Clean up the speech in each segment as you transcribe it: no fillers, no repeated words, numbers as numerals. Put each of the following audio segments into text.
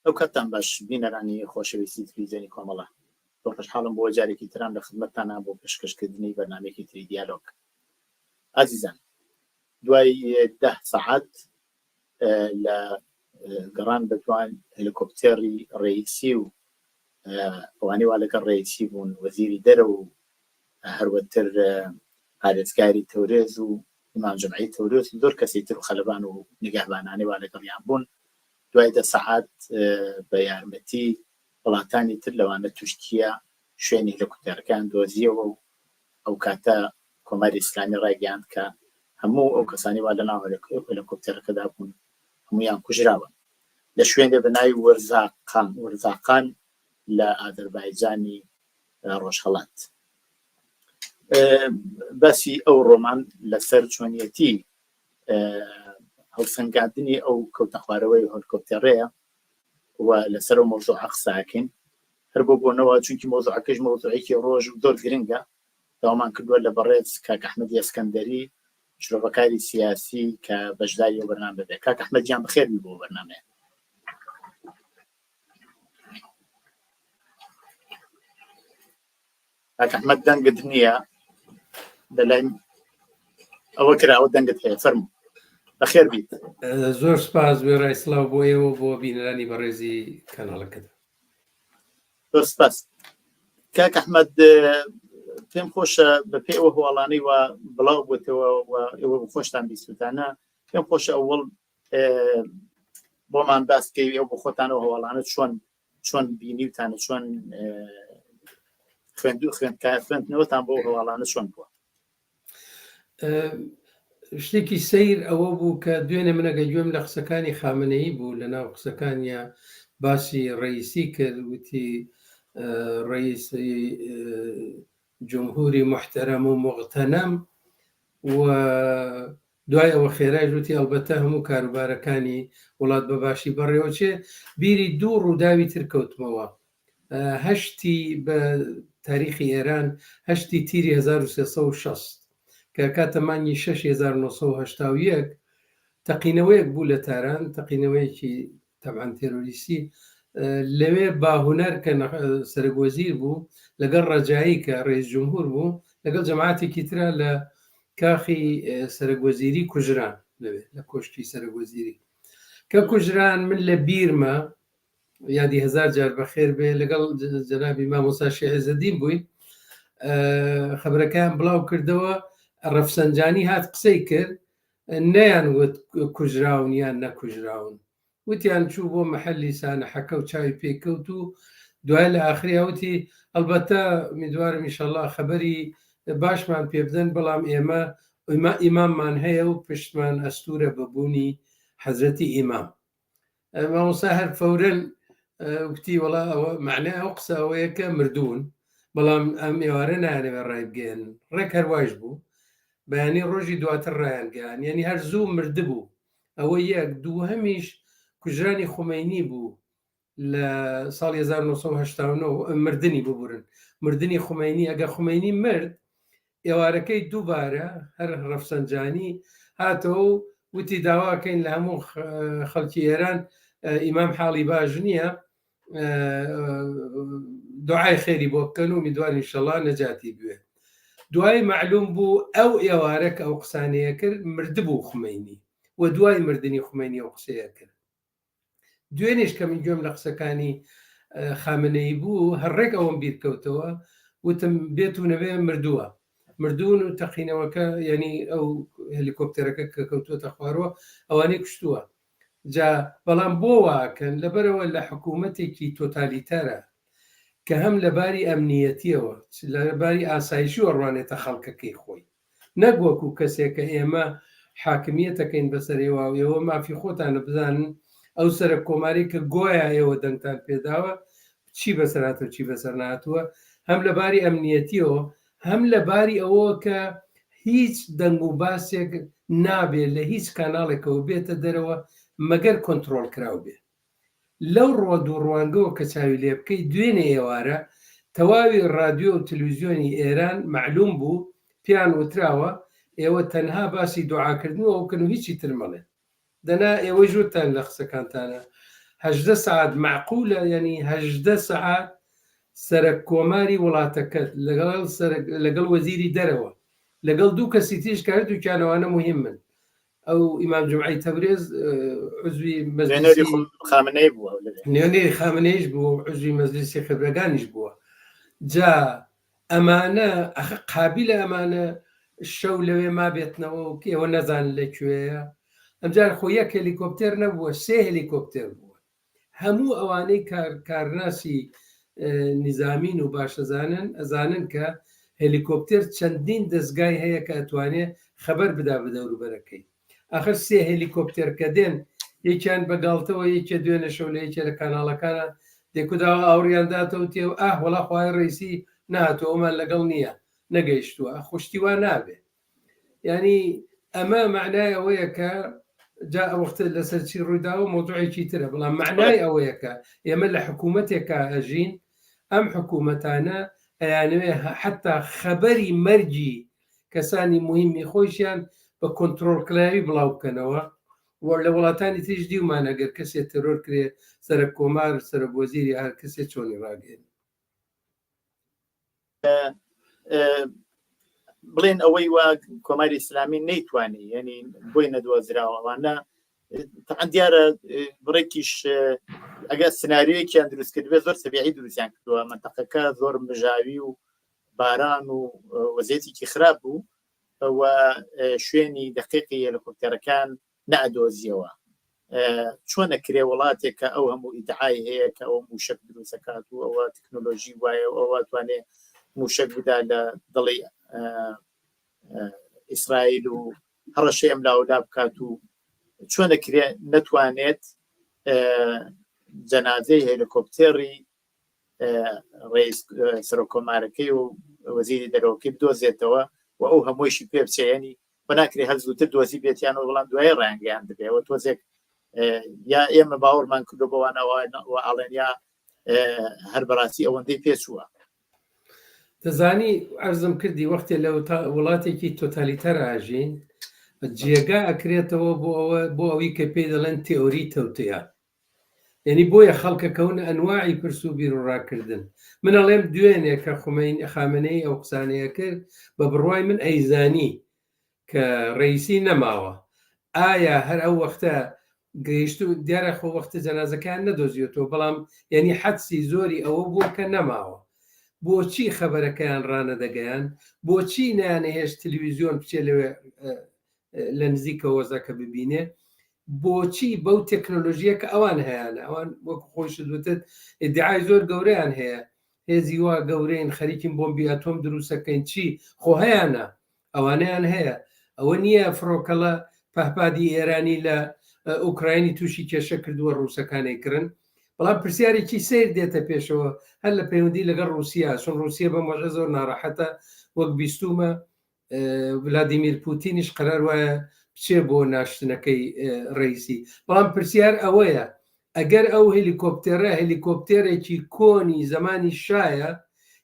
ئەو کاتتان باش بینەرانی خۆشەویستی تلویزیۆنی کۆمەڵە. زۆر خۆشحاڵم بۆ جارێکی ترام لە خدمەتتانا بۆ پێشکەشکردنی بەرنامەیەکی تری دیالۆگ. ئازیزان دوای دە سەعات لە گەڕان بە دوان هەلیکۆپتێڕی ڕەئیسی و ئەوانەی وا لەگەڵ ڕەئیسی بوون وەزیری دەرەوە و هەروەتر پارێزگاری تەورێز و ئیمام جومعەی تەورێز و زۆر کەسی تر و خەلەبان و نیگەهبانانەی وا لەگەڵیان بوون دوای دە سەعات بە یارمەتی وڵاتانی تر لەوانە تورکیە شوێنی هەلیکۆپتێرەکەیان دۆزیەوە و ئەو کاتە کۆماری ئیسلامی ڕایگەیاند کە هەموو ئەو کەسانی وا لەناو هەلیکۆپتێرەکەدا بوون هەموویان کوژراون لە شوێنێ بە ناوی وەرزاقان وەرزاقان لە ئازەربایجانی ڕۆژهەڵات. باسی ئەو ڕۆمان لەسەر چۆنیەتی هەڵسەنگاندنی ئەو کەوتە خوارەوەی هەلیکۆپتێڕەیە و لەسەر ئەو مەوزوعە قسە ئەکەین. هەر بۆ بۆنەوە چونکی مەوزوعەکەش مەوزوعێکی ڕۆژ و زۆر گرنگە داوامان کردووە لە بەڕێز کاک ئەحمەدی ئەسکەندەری شرۆڤەکاری سیاسی کە بەشداری ئەو بەرنامە بێت. کاک ئەحمەد گیان بەخێر بی بۆ بەرنامەیە. کاک ئەحمەد دەنگت نییە لەلای ئەوە کراوە دەنگت هەیە فەرموو بەخێر بیت. زۆر سپاس وێڕای سڵاو بۆ ئێوە بۆ بینەرانی بەڕێزی کەناڵەکەت. زۆر سپاس کاک ئەحمەد پێم خۆشە بە پێ ئەوە هەواڵانەی وا بڵاو بووتەوە و ئێوە خۆشتان بیستوتانە پێم خۆشە ئەوەڵ بۆمان باس بکەی ئەو بۆ خۆتانەوە هەواڵانە چۆن چۆن بینیوتانە چۆن خوێندو خوێندکار خوێندنەوەتان بۆ هەواڵانە چۆن بووە؟ شتێکی سەیر ئەوە بوو کە دوێنێ منەگە گوێم لە قسەکانی خامنەیی بوو لە ناو قسەکانیا باسی ڕئیسی کرد وتی ڕئیسی جمهوری محتەرەم و مغتەنەم و دوای ئەوە خێرایش وتی ئەڵبەتە هەموو کاروبارەکانی وڵات بە باشی بەڕێوەچێ بیری دوو ڕووداوی تر کەوتمەوە هەشتی بە تاریخی ئێران هەشتی تیری 1360 کە کاتە مانگی 6 1981 تەقینەوەیەک بوو لە تاران تەقینەوەیەکی تەبعەن تێرۆریستی لەوێ باهونەر کە سەرەک وەزیر بوو لەگەڵ ڕەجایی کە ڕئیس جمهور بوو لەگەڵ جەماعەتێکی ترا لە کاخی سەرەک وەزیری کوژران لەوێ لە کۆشکی سەرەک وەزیری کە کوژران من لە بیرمە یادی هەزار جار بەخێر بێ لەگەڵ جەنابی مامۆستا شێعزەدین بووین خبرەکەیان بڵاو کردەوە ڕەفسەنجانی هات قسەی کرد نەیان وت کوژراون یان نەکوژراون وتیان چوو بۆ مەحەلی سانحەکە و چاوی پێی کەوت و دوای لە ئاخریا وتی ئەڵبەتە ئومیدوارم ئیشەڵا خەبەری باشمان پێ بدەن بەڵام ئێمە ئیماممان هەیە و پشتمان ئەستورە بە بوونی حەزرەتی ئیمام مامۆستا هەر فەورەن وتی وەڵا ئەوە معنای ئەو قسە ئەوەیە کە مردوون بەڵام ئەم ئێوارە نایانەوێ ڕایبگەیەنن ڕێک هەروایش بوو بەیانی ڕۆژی دواتر ڕایانگەیان یعنی هەر زوو مردبوو ئەوە یەک، دووهەمیش کوژرانی خومەینی بوو لە ساڵی 1989 مردنی ببورن مردنی خومەینی ئەگە خومەینی مرد ئێوارەکەی دووبارە هەر ڕەفسەنجانی هاتەوە و وتی داواکەین لە هەموو خەڵکی ئێران ئیمام حاڵی باش نییە دوعای خێری بۆ بکەن و میدوار ئینشەڵا نەجاتی بوێ دوای معلوم بوو ئەو ئێوارە کە ئەو قسانەیە کرد مردبوو خومەینی و دوای مردنی خومەینی ئەو قسەیە کرد دوێنێش کە من گوێم لە قسەکانی خامنەیی بوو هەر ڕێک ئەوەم بیرکەوتەوە وتم بێت و نەبێ مردووە مردوون و تەقینەوەکە یعنی ئەو هەلیکۆپتەرەکە کە کەوتووەتە خوارەوە ئەوانەی کوشتووە جا بەڵام بۆ وا ئەکەن؟ لەبەرئەوە لە حکوومەتێکی تۆتالیتەرە کە هەم لە باری ئەمنییەتییەوە چ لە باری ئاسایشیوە ڕوانێتە خەڵکەکەی خۆی نەک وەکوو کەسێک کە ئێمە حاکمییەت ئەکەین بەسەر ئێوە و ئێوە مافی خۆتانە بزانن ئەو سەرەک کۆمارەی کە گۆیا ئێوە دەنگتان پێداوە چی بەسەر هاتووە چی بەسەر نەهاتووە هەم لە باری ئەمنییەتییەوە هەم لە باری ئەوەوە کە هیچ دەنگ و باسێک نابێ لە هیچ کاناڵێکەوە بێتە دەرەوە مەگەر کۆنتڕۆڵکراو بێ. لەو ڕوە دوو ڕوانگەوە کە چاوی لێ بکەی دوێنێ ئێوارە تەواوی ڕادیۆ و تلویزیۆنی ئێران مەعلوم بوو پێیان وتراوە ئێوە تەنها باسی دوعاکردن و ئەوە بکەن و هیچی تر مەڵێن. دەنا ئێوەیش وتتان لە قسەکانتانا. 18 سەعات مەعقولە یەنی 18 سەعات سەرەک کۆماری وڵاتەکەت لەگەڵ لەگەڵ وەزیری دەرەوە لەگەڵ دوو کەسی تریش کە هەردووکیان ئەوانە موهیمن ئەو ئیمام جومعەی تەبرێز عزوی مەجلیسی خامنەی بووە نوێنەری خامنەیش بووە و عزوی مەجلیسی خبرەگانیش بووە جا ئەمانە ئەخە قابیلە ئەمانە شەو لەوێ مابێتنەوە و ئێوە نەزانن لە کوێیە ئەمجار خۆ یەک هەلیکۆپتێر نەبووە سێ هەلیکۆپتێر بووە هەموو ئەوانەی کار کارناسی نیزامین و باشەزانن ئەزانن کە هەلیکۆپتێر چەندین دەستگای هەیە کە ئەتوانێ خەبەر بدا بە دەوروبەرەکەی ئاخر سێ هەلیکۆپتێر کە دێن یەکیان بە گاڵتەوە یەکێ دوێنێ شەو لە یەکێ لە کاناڵەکانە دێکوداوە ئاوڕیان داتەوە تێ و ئاه وەڵا خوای ڕئیسی نەهاتووە ئەومان لەگەڵ نییە نەگەیشتووە خۆ شتی وا نابێ یعنی ئەمە معنای ئەوەیە کە جا وەختە لەسەر چی ڕوویداوە مۆزوعێکی ترە بەڵام معنای ئەوەیە کە ئێمە لە حکوومەتێکا ئەژین ئەم حکوومەتانە ئەیانەوێ حتا خەبەری مەرگی کەسانی موهیمی خۆیشیان بە کۆنترۆڵکراوی بڵاو بکەنەوە و لە وڵاتانی تریش دیومانە گەر کەسێ تێرۆر کرێ سەرەک کۆمار سەرۆک وەزیر یا هەر کەسێ چۆنی ڕاگەیەنن. بڵێن ئەوەی وا کۆماری ئیسلامی نەیتوانی یعنی بۆی نەدۆزراوە ئەوانە تەعەن دیارە بڕێکیش ئەگەر سناریۆیەکیان دروست کردبێ زۆر سەبیعی دروستیان کردووە منتەقەکە زۆر مژاوی و باران و وەزیەتێکی خراپ بوو و شوێنی دقیقی هێلیکۆپتەرەکان نەئەدۆزیەوە چۆن ئەکرێ وڵاتێک کە ئەو هەموو ئیدعای هەیە کە ئەو موشک دروستەکات و ئەوە تەکنۆلۆژی وایە و ئەوە توانێ موشک بدا لە دڵی ئیسرائیل و هەڕەشەی ئەم لاولا بکات و چۆن ئەکرێ نەتوانێت جەنازەی هێلیکۆپتێڕی ڕئیس سەرۆککۆمارەکەی و وەزیری دەرەوەکەی بدۆزێتەوە و ئەو هەموویشی پێ بچێ یعنی بە ناکرێ هەر زووتر دۆزی بێتیانەوە بەڵام دوای ڕایانگەیان دەبێەوە تۆزێک یا ئێمە باوەڕمان کردو بەوانەوە ئاڵێن یا هەر بەڕاستی ئەوەندەی پێچووە دەزانی ئەرزم کردی وەختێ لە وڵاتێکی تۆتالیتەر ئاژین جێگا ئەکرێتەوە بۆ ئەوە بۆ ئەوی کە پێی دەڵێن تئۆری تەوتەیە یعنی بۆیە خەڵکە کەونە ئەنواعی پرس و بیروڕاکردن من ئەڵێم دوێنێ کە خومەین خامنەیی ئەو قسانەیە کرد بە بڕوای من ئەیزانی کە ڕئیسی نەماوە ئایا هەر ئەو وەختە گەیشت و دیارە خۆ وەختە جەنازەکەیان نەدۆزیوەتەوە بەڵام یعنی حەدسی زۆری ئەوە بووە کە نەماوە بۆچی خەبەرەکەیان ڕانەدەگەیان بۆچی نانەهێشت تلویزیۆن بچێ لەوێ لە نزیکەوە وەزعەکە ببینێ بۆچی بەو تەکنۆلۆژیە کە ئەوان هەیانە ئەوان وەک خۆیشت وتت ئیدعای زۆر گەورەیان هەیە هێزی وا گەورەین خەریکین بۆمبی ئەتۆم دروستەکەین چی خۆ هەیانە ئەوانەیان هەیە ئەوە نییە فڕۆکەڵە پەهپادی ئێرانی لە ئۆکراینی تووشی کێشە کردووە ڕووسەکانی کردن بەڵام پرسیارێکی سیر دێتە پێشەوە هەر لە پەیوەندی لەگەڵ رووسیا چون رووسیە بە مۆژە زۆر ناڕەحەتە وەک بیستومە ولادیمیر پوتینیش قەرار وایە بچێ بۆ ناشتنەکەی ڕئیسی بەڵام پرسیار ئەوەیە ئەگەر ئەو هەلیکۆپتێرە هەلیکۆپتێرێکی کۆنی زەمانی شایە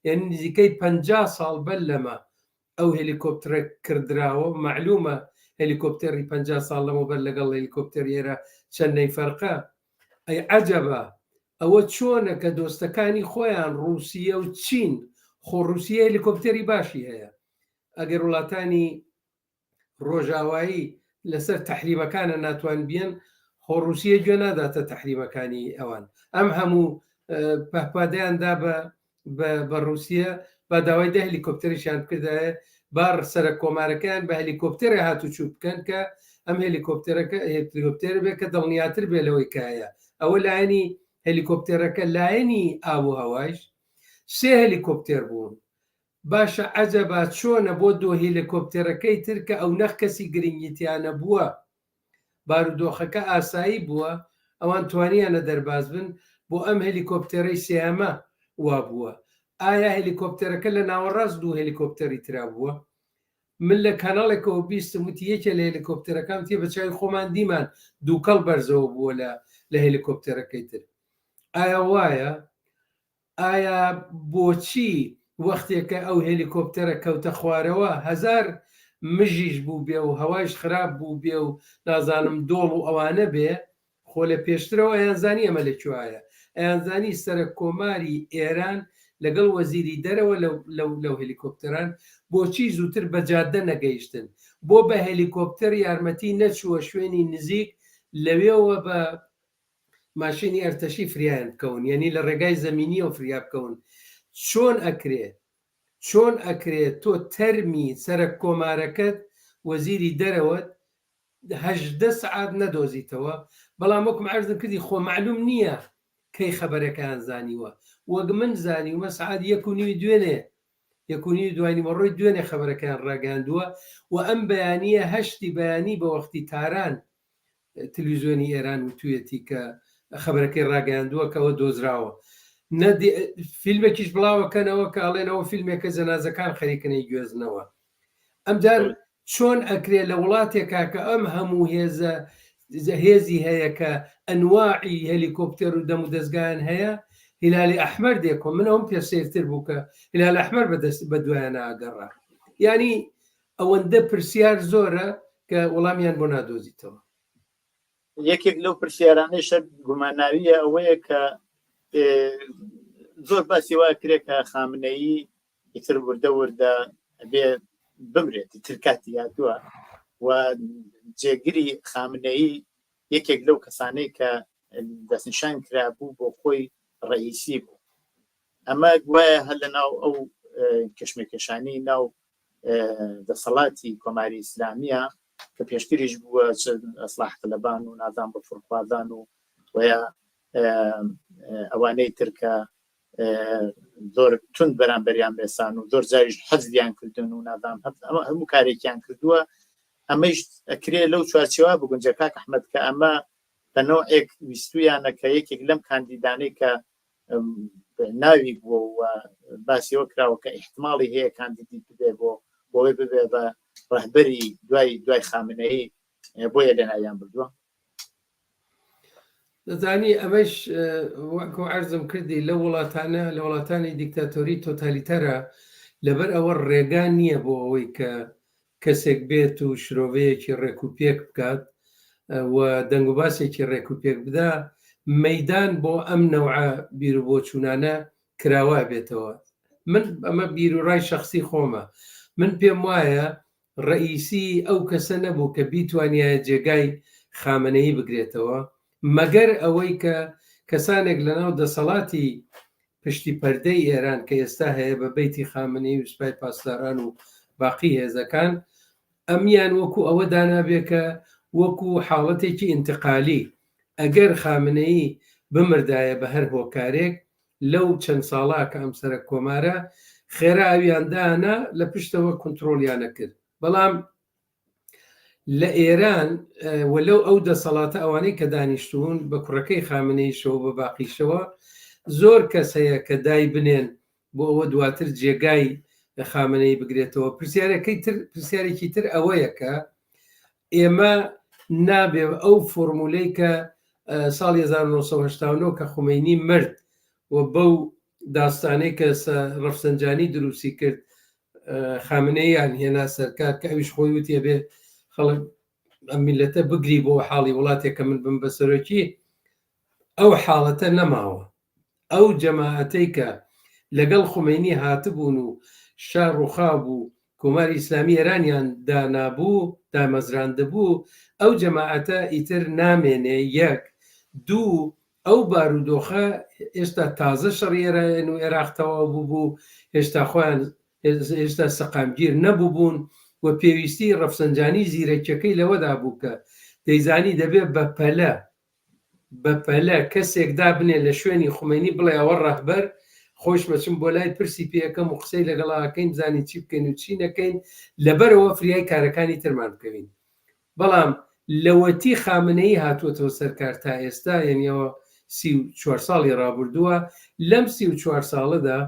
یعنی نزیکەی پ ساڵ بەر لەمە ئەو هەلیکۆپترە کردراوە معلومە هەلیکۆپتێری پ ساڵ لەمەوبەر لەگەڵ هەلیکۆپتێر ئێرە چەند نەی فەرقە ئەی عەجەبە ئەوە چۆنە کە دۆستەکانی خۆیان ڕووسیە و چین خۆ ڕووسیە هەلیکۆپتێری باشی هەیە ئەگەر وڵاتانی ڕۆژاوایی لەسەر تەحریمەکانە ناتوان بیەن خۆ ڕووسیە گوێ ناداتە تەحریمەکانی ئەوان ئەم هەموو پەهپادیان دا بە بە ڕووسیە با داوای دە هەلیکۆپتەریشیان بکردایە با سەرەک کۆمارەکەیان بە هەلیکۆپتەرێ هاتوچوو بکەن کە ئەم هەلیکۆپتەرەکە هەلیکۆپتەر بێ کە دڵنیاتر بێ لەوەی کە هەیە ئەوە لایەنی هەلیکۆپتەرەکە لایەنی ئاو و هەوایش سێ هەلیکۆپتەر بوون باشە عەجەبا چۆنە بۆ دۆ هیلەکۆپتەرەکەی تر کە ئەونەخ کەسی گرنگی تیا نەبووە بارودۆخەکە ئاسایی بووە ئەوان توانیانە دەرباز بن بۆ ئەم هەلیکۆپتەرەی سێیەمە وابووە ئایا هەلیکۆپتەرەکە لە ناوەڕاست دوو هەلیکۆپتەری ترا بووە من لە کەناڵێکەوە بیستم وتی یەکێ لە هەلیکۆپتەرەکان وتی بە چاوی خۆمان دیمان دووکەڵ بەرزەوە بووە لە لە هەلیکۆپتەرەکەی تر ئایا وایە ئایا بۆچی وەختێ کە ئەو هێلیکۆپتەرە کەوتە خوارەوە هەزار مژیش بووبێ و هەوایش خراپ بووبێ و نازانم دۆڵ و ئەوانە بێ. خۆ لە پێشترەوە ئەیانزانی ئەمە لە کوێایە، ئەیانزانی سەرەک کۆماری ئێران لەگەڵ وەزیری دەرەوە لەو لەو هێلیکۆپتەران، بۆچی زووتر بە جادە نەگەیشتن؟ بۆ بە هێلیکۆپتەر یارمەتی نەچووە شوێنی نزیک لەوێوە بە ماشێنی ئەرتەشی فریایان بکەون، یەنی لە ڕێگای زەمینیەوە فریا بکەون؟ چۆن ئەکرێ چۆن ئەکرێ تۆ تەرمی سەرەک کۆمارەکەت وەزیری دەرەوەت 18 سەعات نەدۆزیتەوە؟ بەڵام وەکم عەرزم کردی خۆ مەعلوم نییە کەی خەبەرەکەیان زانیوە. وەک من زانیومە سەعات یەک و نیوی دوێنێ، یەک و نیوی دواینیوەڕۆی دوێنێ خەبەرەکەیان ڕاگەیاندووە و ئەم بەیانییە هەشتی بەیانی بە وەختی تاران تلویزیۆنی ئێران وتویەتی کە خەبەرەکەی ڕاگەیاندووە کە ئەوە دۆزراوە. نە فیلمێکیش بڵاوەکەنەوە کە ئەڵێن ئەوە فیلمێکە جەنازەکان خەریکن ئەیگوێزنەوە. ئەمجار چۆن ئەکرێ لە وڵاتێکا کە ئەم هەموو هێزە هێزی هەیە کە ئەنواعی هەلیکۆپتەر و دەم و دەستگایان هەیە هیلالی ئەحمەر دێکۆ من ئەوم پێ سەیرتر بوو کە هیلال ئەحمەر بەدەست بە دوایان ئاگەڕا یعنی ئەوەندە پرسیار زۆرە کە وەڵامیان بۆ نادۆزیتەوە. یەکێک لەو پرسیارانەی شە گوماناویە ئەوەیە کە زۆر باسی وا کرێ کە خامنەیی ئیتر وردە وردە ئەبێ بمرێت، ئیتر کاتی هاتووە و جێگری خامنەیی یەکێک لەو کەسانەی کە دەستنیشان کرابوو بۆ خۆی ڕئیسی بوو. ئەمە گوایە هەر لە ناو ئەو کێشمەکێشانی ناو دەسەڵاتی کۆماری ئیسلامیە کە پێشتریش بووە چ ئەسلاح تەلەبان و نازان بە فڕخوازان و ویا ئەوانەی تر کە زۆر تند بەرامبەریان بێسان و زۆر جاریش حەزیان کردن و نازان ئەمە هەموو کارێکیان کردووە. ئەمەیش ئەکرێ لەو چوارچێوە بگونجێ کاک ئەحمەد کە ئەمە بە نەوعێک ویستویانە کە یەکێک لەم کاندیدانەی کە ناوی بووە و باسیەوە کراوە کە ئیحتماڵی هەیە کاندیدی ببێ بۆ بۆی ببێ بە ڕەهبەری دوای دوای خامنەیی بۆیە لە ناویان بردووە. دەزانی ئەمەش وەکو عەرزم کردی لە وڵاتانە لە وڵاتانی دیکتاتۆری تۆتالیتەرە لەبەر ئەوە ڕێگا نییە بۆ ئەوەی کە کەسێک بێت و شرۆڤەیەکی ڕێک و پێک بکات و دەنگوباسێکی ڕێک و پێک بدا، مەیدان بۆ ئەم نەوعە بیروبۆچوونانە کراوە ئەبێتەوە. من ئەمە بیروڕای شەخسی خۆمە، من پێم وایە ڕەئیسی ئەو کەسە نەبوو کە بیتوانیایە جێگای خامنەیی بگرێتەوە، مەگەر ئەوەی کە کەسانێک لەناو دەسەڵاتی پشتی پەردەی ئێران کە ئێستا هەیە بە بەیتی خامنەیی و سوپای پاسداران و باقی هێزەکان ئەمیان وەکو ئەوە دانابێ کە وەکو حاڵەتێکی ئینتقالی ئەگەر خامنەیی بمردایە بە هەر هۆکارێک لەو چەند ساڵە کە ئەم سەرەک کۆمارە خێرا ئەویان دانا لە پشتەوە کونترۆڵیانە کرد بەڵام لە ئێران و لەو ئەو دەسەڵاتە ئەوانەی کە دانیشتوون بە کوڕەکەی خامنەیشەوە بە باقیشەوە زۆر کەس هەیە کە دای بنێن بۆ ئەوە دواتر جێگای خامنەی بگرێتەوە. پرسیارەکەی تر پرسیارێکی تر ئەوەیە کە ئێمە نابێ ئەو فۆرمولەی کە ساڵی 1989 کە خومەینی مرد و بەو داستانەی کە ڕەفسەنجانی دروستی کرد خامنەییان هێنا سەرکار کە ئەویش خۆی وتی ئەبێ خەڵک ئەم میلەتە بگری بۆ حاڵی وڵاتێک کە من بم بە سەرۆکی ئەو حاڵەتە نەماوە. ئەو جەماعەتەی کە لەگەڵ خومەینی هاتبوون و شا ڕووخابوو کۆماری ئیسلامی ئێرانیان دانابوو دامەزراندبوو ئەو جەماعەتە ئیتر نامێنێ یەک دوو ئەو بارودۆخە هێشتا تازە شەڕی ئێران و ئێراق تەواو بووبوو، هێشتا خۆیان هێشتا سەقامگیر نەبووبوون و پێویستی ڕەفسەنجانی زیرەکیەکەی لەوەدا بوو کە دەیزانی دەبێ بەپەلە بەپەلە کەسێک دابنێ لە شوێنی خومەینی بڵێ ئەوە ڕەهبەر، خۆیشم ئەچم بۆ لای پرسی پێ ئەکەم و قسەی لەگەڵا ئەکەین بزانین چی بکەین و چی نەکەین، لەبەرئەوە فریای کارەکانی ترمان بکەوین. بەڵام لەوەتی خامنەیی هاتووەتەوە سەر کار تا ئێستا، یەنی ئەوە 34 ساڵی ڕابوردووە، لەم 34 ساڵەدا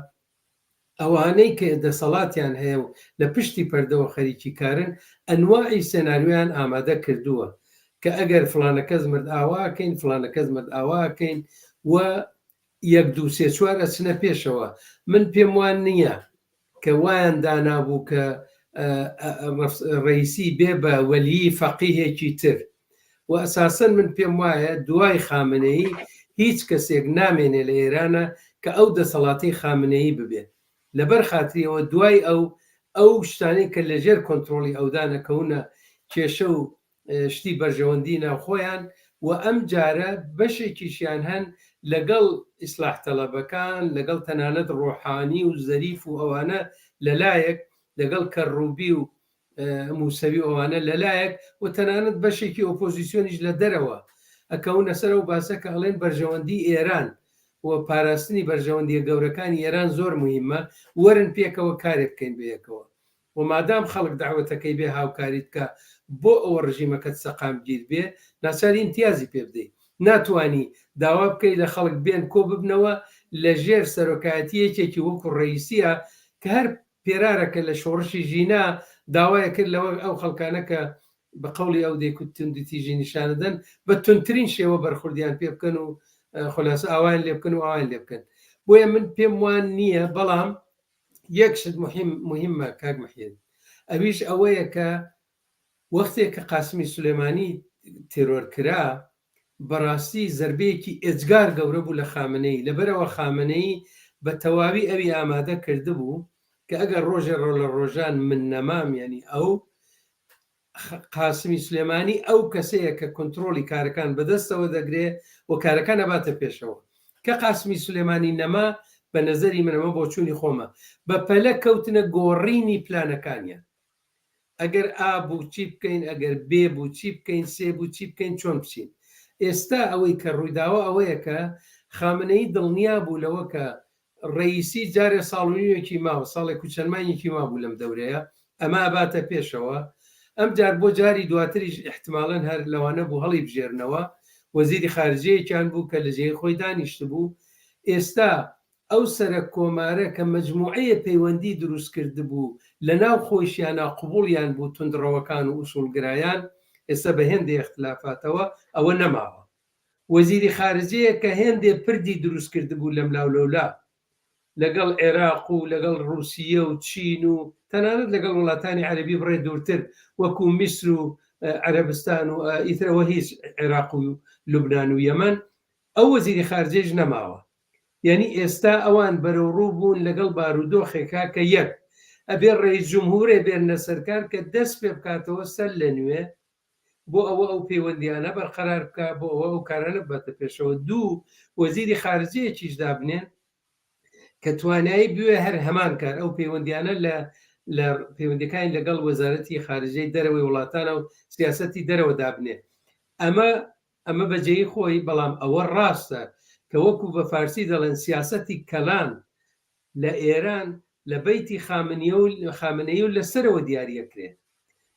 ئەوانەی کە دەسەڵاتیان هەیە و لە پشتی پەردەوە خەریکی کارن، ئەنواعی سێناریۆیان ئامادە کردووە کە ئەگەر فڵانە کەس مرد ئاوا ئەکەین، فڵانە کەس مرد ئاوا ئەکەین و یەک دوو سێ چوار ئەچنە پێشەوە. من پێم وا نییە کە وایان دانابوو کە ڕەئیسی بێ بە وەلیی فەقیهێکی تر. و ئەساسەن من پێم وایە دوای خامنەیی هیچ کەسێک نامێنێ لە ئێرانە کە ئەو دەسەڵاتەی خامنەیی ببێ لەبەر خاتری ئەوە دوای ئەو ئەو شتانەی کە لە ژێر کۆنترۆڵی ئەودان ئەکەونە کێشە و شتی بەرژەوەندی ناوخۆیان و ئەم جارە بەشێکیشیان هەن لەگەڵ ئیسلاح تەڵەبەکان لەگەڵ تەنانەت ڕۆحانی و زەریف و ئەوانە لەلایەک لەگەڵ کەڕوبی و موسەوی و ئەوانە لەلایەک و تەنانەت بەشێکی ئۆپۆزیسیۆنیش لە دەرەوە ئەکەونە سەر ئەو باسە کە ئەڵێن بەرژەوەندی ئێران و پاراستنی بەرژەوەندیە گەورەکانی ئێران زۆر موهیمە وەرن پێکەوە کارێ بکەین بەیەکەوە و مادام خەڵک دەعوەتەکەی بێ هاوکاریت بکا بۆ ئەوە ڕژیمەکەت سەقامگیر بێ ناچاری ئیمتیازی پێ بدەی ناتوانی داوا بکەی لە خەڵک بێن کۆ ببنەوە لە ژێر سەرۆکایەتی یەکێکی وەکو ڕەئیسیە کە هەر پێرارە کە لە شۆڕشی ژینا داوای کرد لەوە ئەو خەڵکانە کە بە قەوڵی ئەو دەیکوت توندوتیژی نیشانەدەن بە توندترین شێوە بەرخوردیان پێ بکەن و خولاسە ئاوایان لێ بکەن و ئاوایان لێ بکەن بۆیە من پێم وان نییە بەڵام یەک شت مهم مهمە کاک محیەدین ئەویش ئەوەیە کە وەختێک کە قاسمی سولێمانی تێرۆر کرا بەڕاستی زەربەیەکی ئێجگار گەورە بوو لە خامنەیی، لەبەرئەوە خامنەیی بە تەواوی ئەوی ئامادە کردبوو کە ئەگەر ڕۆژێ ڕۆ لە ڕۆژان من نەمام یانی ئەو قاسمی سولێمانی ئەو کەسەیە کە کونتڕۆڵی کارەکان بەدەستەوە دەگرێ و کارەکان ئەباتە پێشەوە. کە قاسمی سولێمانی نەما بە نەزەری من ئەمە بۆچوونی خۆمە بە پەلە کەوتنە گۆڕینی پلانەکانیان. ئەگەر ئا بوو چی بکەین، ئەگەر بێ بوو چی بکەین، سێ بوو چی بکەین، چۆن بچین؟ ئێستا ئەوەی کە ڕوویداوە ئەوەیە کە خامنەیی دڵنیا بوو لەوە کە ڕەئیسی جارێ ساڵ و نیوێکی ماوە، ساڵێک و چەند مانگێکی مابوو لەم دەورەیە، ئەمە ئەباتە پێشەوە، ئەمجار بۆ جاری دواتریش ئیحتمالەن هەر لەوانە بوو هەڵیبژێرنەوە، وەزیری خارجیەیەکیان بوو کە لە جێی خۆی دانیشتبوو، ئێستا ئەو سەرەک کۆمارە کە مەجموعەیە پەیوەندی دروست کردبوو لە ناو خۆیشیانا قبوڵیان بوو توندڕەوەکان و ئوسوڵگرایان ئێستا بە هێندێ ئیختلافاتەوە ئەوە نەماوە. وەزیری خارجەیە کە هێندێ پردی دروست کردبوو لەملاو لەولا لەگەڵ عێراق و لەگەڵ ڕوسیە و چین و تەنانەت لەگەڵ وڵاتانی عەرەبی بڕێ دوورتر وەکوو میسر و عەرەبستان و ئیتر ئەوە هیچ عێراق و لوبنان و یەمەن ئەو وەزیری خارجەیش نەماوە. یانی ئێستا ئەوان بەرەوڕوو بوون لەگەڵ بارودۆخێکا کە یەک، ئەبێ ڕەئیس جمهوورێ بێننە سەرکار کە دەست پێ بکاتەوە سەر لە نوێ بۆ ئەوە ئەو پەیوەندییانە بەرقەرار بکا، بۆ ئەوە ئەو کارانە بباتە پێشەوە، دوو، وەزیری خارجەیەکیش دابنێن کە توانایی بوێ هەر هەمان کار ئەو پەیوەندیانە لە لە پەیوەندیەکانی لەگەڵ وەزارەتی خارجەی دەرەوەی وڵاتانە و سیاسەتی دەرەوە دابنێ. ئەمە ئەمە بە جێی خۆی، بەڵام ئەوە ڕاستە کە وەکوو بە فارسی دەڵێن سیاسەتی کەلان لە ئێران لە بەیتی خامنەیی و لە سەرەوە دیاری ئەکرێ.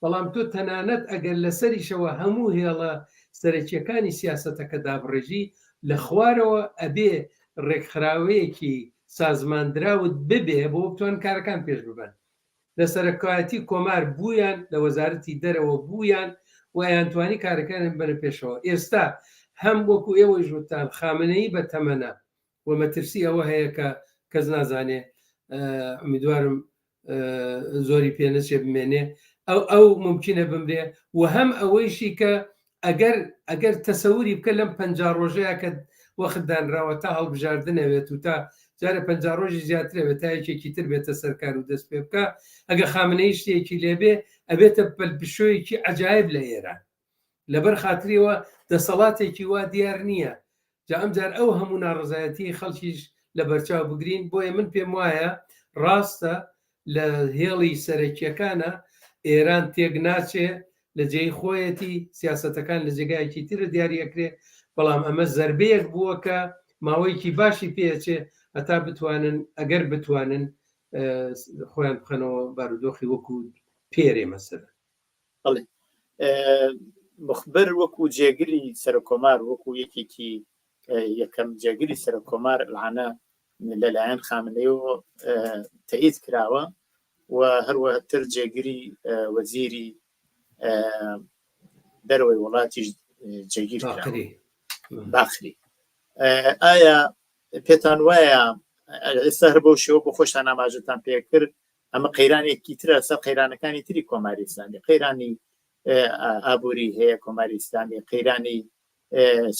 بەڵام تۆ تەنانەت ئەگەر لە سەریشەوە هەموو هێڵە سەرەکییەکانی سیاسەتەکە دابڕێژی، لە خوارەوە ئەبێ ڕێکخراوەیەکی سازماندراوت ببێ بۆ بتوان کارەکان پێش ببەن. لە سەرۆکایەتی کۆمار بوویان، لە وەزارەتی دەرەوە بوویان و ئەیانتوانی کارەکانیان ببەنە پێشەوە. ئێستا هەم وەکو ئێوەیش وتتان خامنەیی بە تەمەنە و مەترسی ئەوە هەیە کە کەس نازانێ ئومیدوارم زۆری پێ نەچێ بمێنێ ئەو ئەو مومکینە بمرێ و هەم ئەوەیشی کە ئەگەر ئەگەر تەسەوری بکە لەم 50 ڕۆژەیە کە وەخت دانراوە تا هەڵبژاردنەوێت و تا جارێ 50 ڕۆژی زیاترەوێت تا یەکێکی تر بێتە سەرکار و دەست پێ بکە ئەگە خامنەیی شتێکی لێبێ ئەبێتە پەلپشۆیەکی عەجایب لە ئێران لەبەر خاتریەوە دەسەڵاتێکی وا دیار نییە جا ئەمجار ئەو هەموو ناڕەزایەتیی خەڵکیش لەبەرچاو بگرین، بۆیە من پێم وایە ڕاستە لە هێڵی سەرەکییەکانە ئێران تێک ناچێ، لە جێی خۆیەتی، سیاسەتەکان لە جێگایەکی ترە دیاری ئەکرێ، بەڵام ئەمە زەربەیەک بووە کە ماوەیەکی باشی پێ ئەچێ هەتا بتوانن ئەگەر بتوانن خۆیان بخەنەوە بارودۆخی وەکوو پێرێ مەسەلەن. بەڵێ مخبر وەکو جێگری سەرۆک کۆمار وەکو یەکێکی یەکەم جێگری سەرۆک کۆمار العانە لەلایەن خامنەیەوە تەئید کراوە و هەروەتر جێگری وەزیری دەرەوەی وڵاتیش جێگیر باخری ئایا پێتان وایە ئێستا هەر بەو شێوە بۆ خۆشتان ئاماژەتان پێکرد ئەمە قەیرانێکی ترە سەر قەیرانەکانی تری کۆماری ئیسلامی قەیرانی. ئابووری هەیە کۆماری ئیسلامی قەیرانی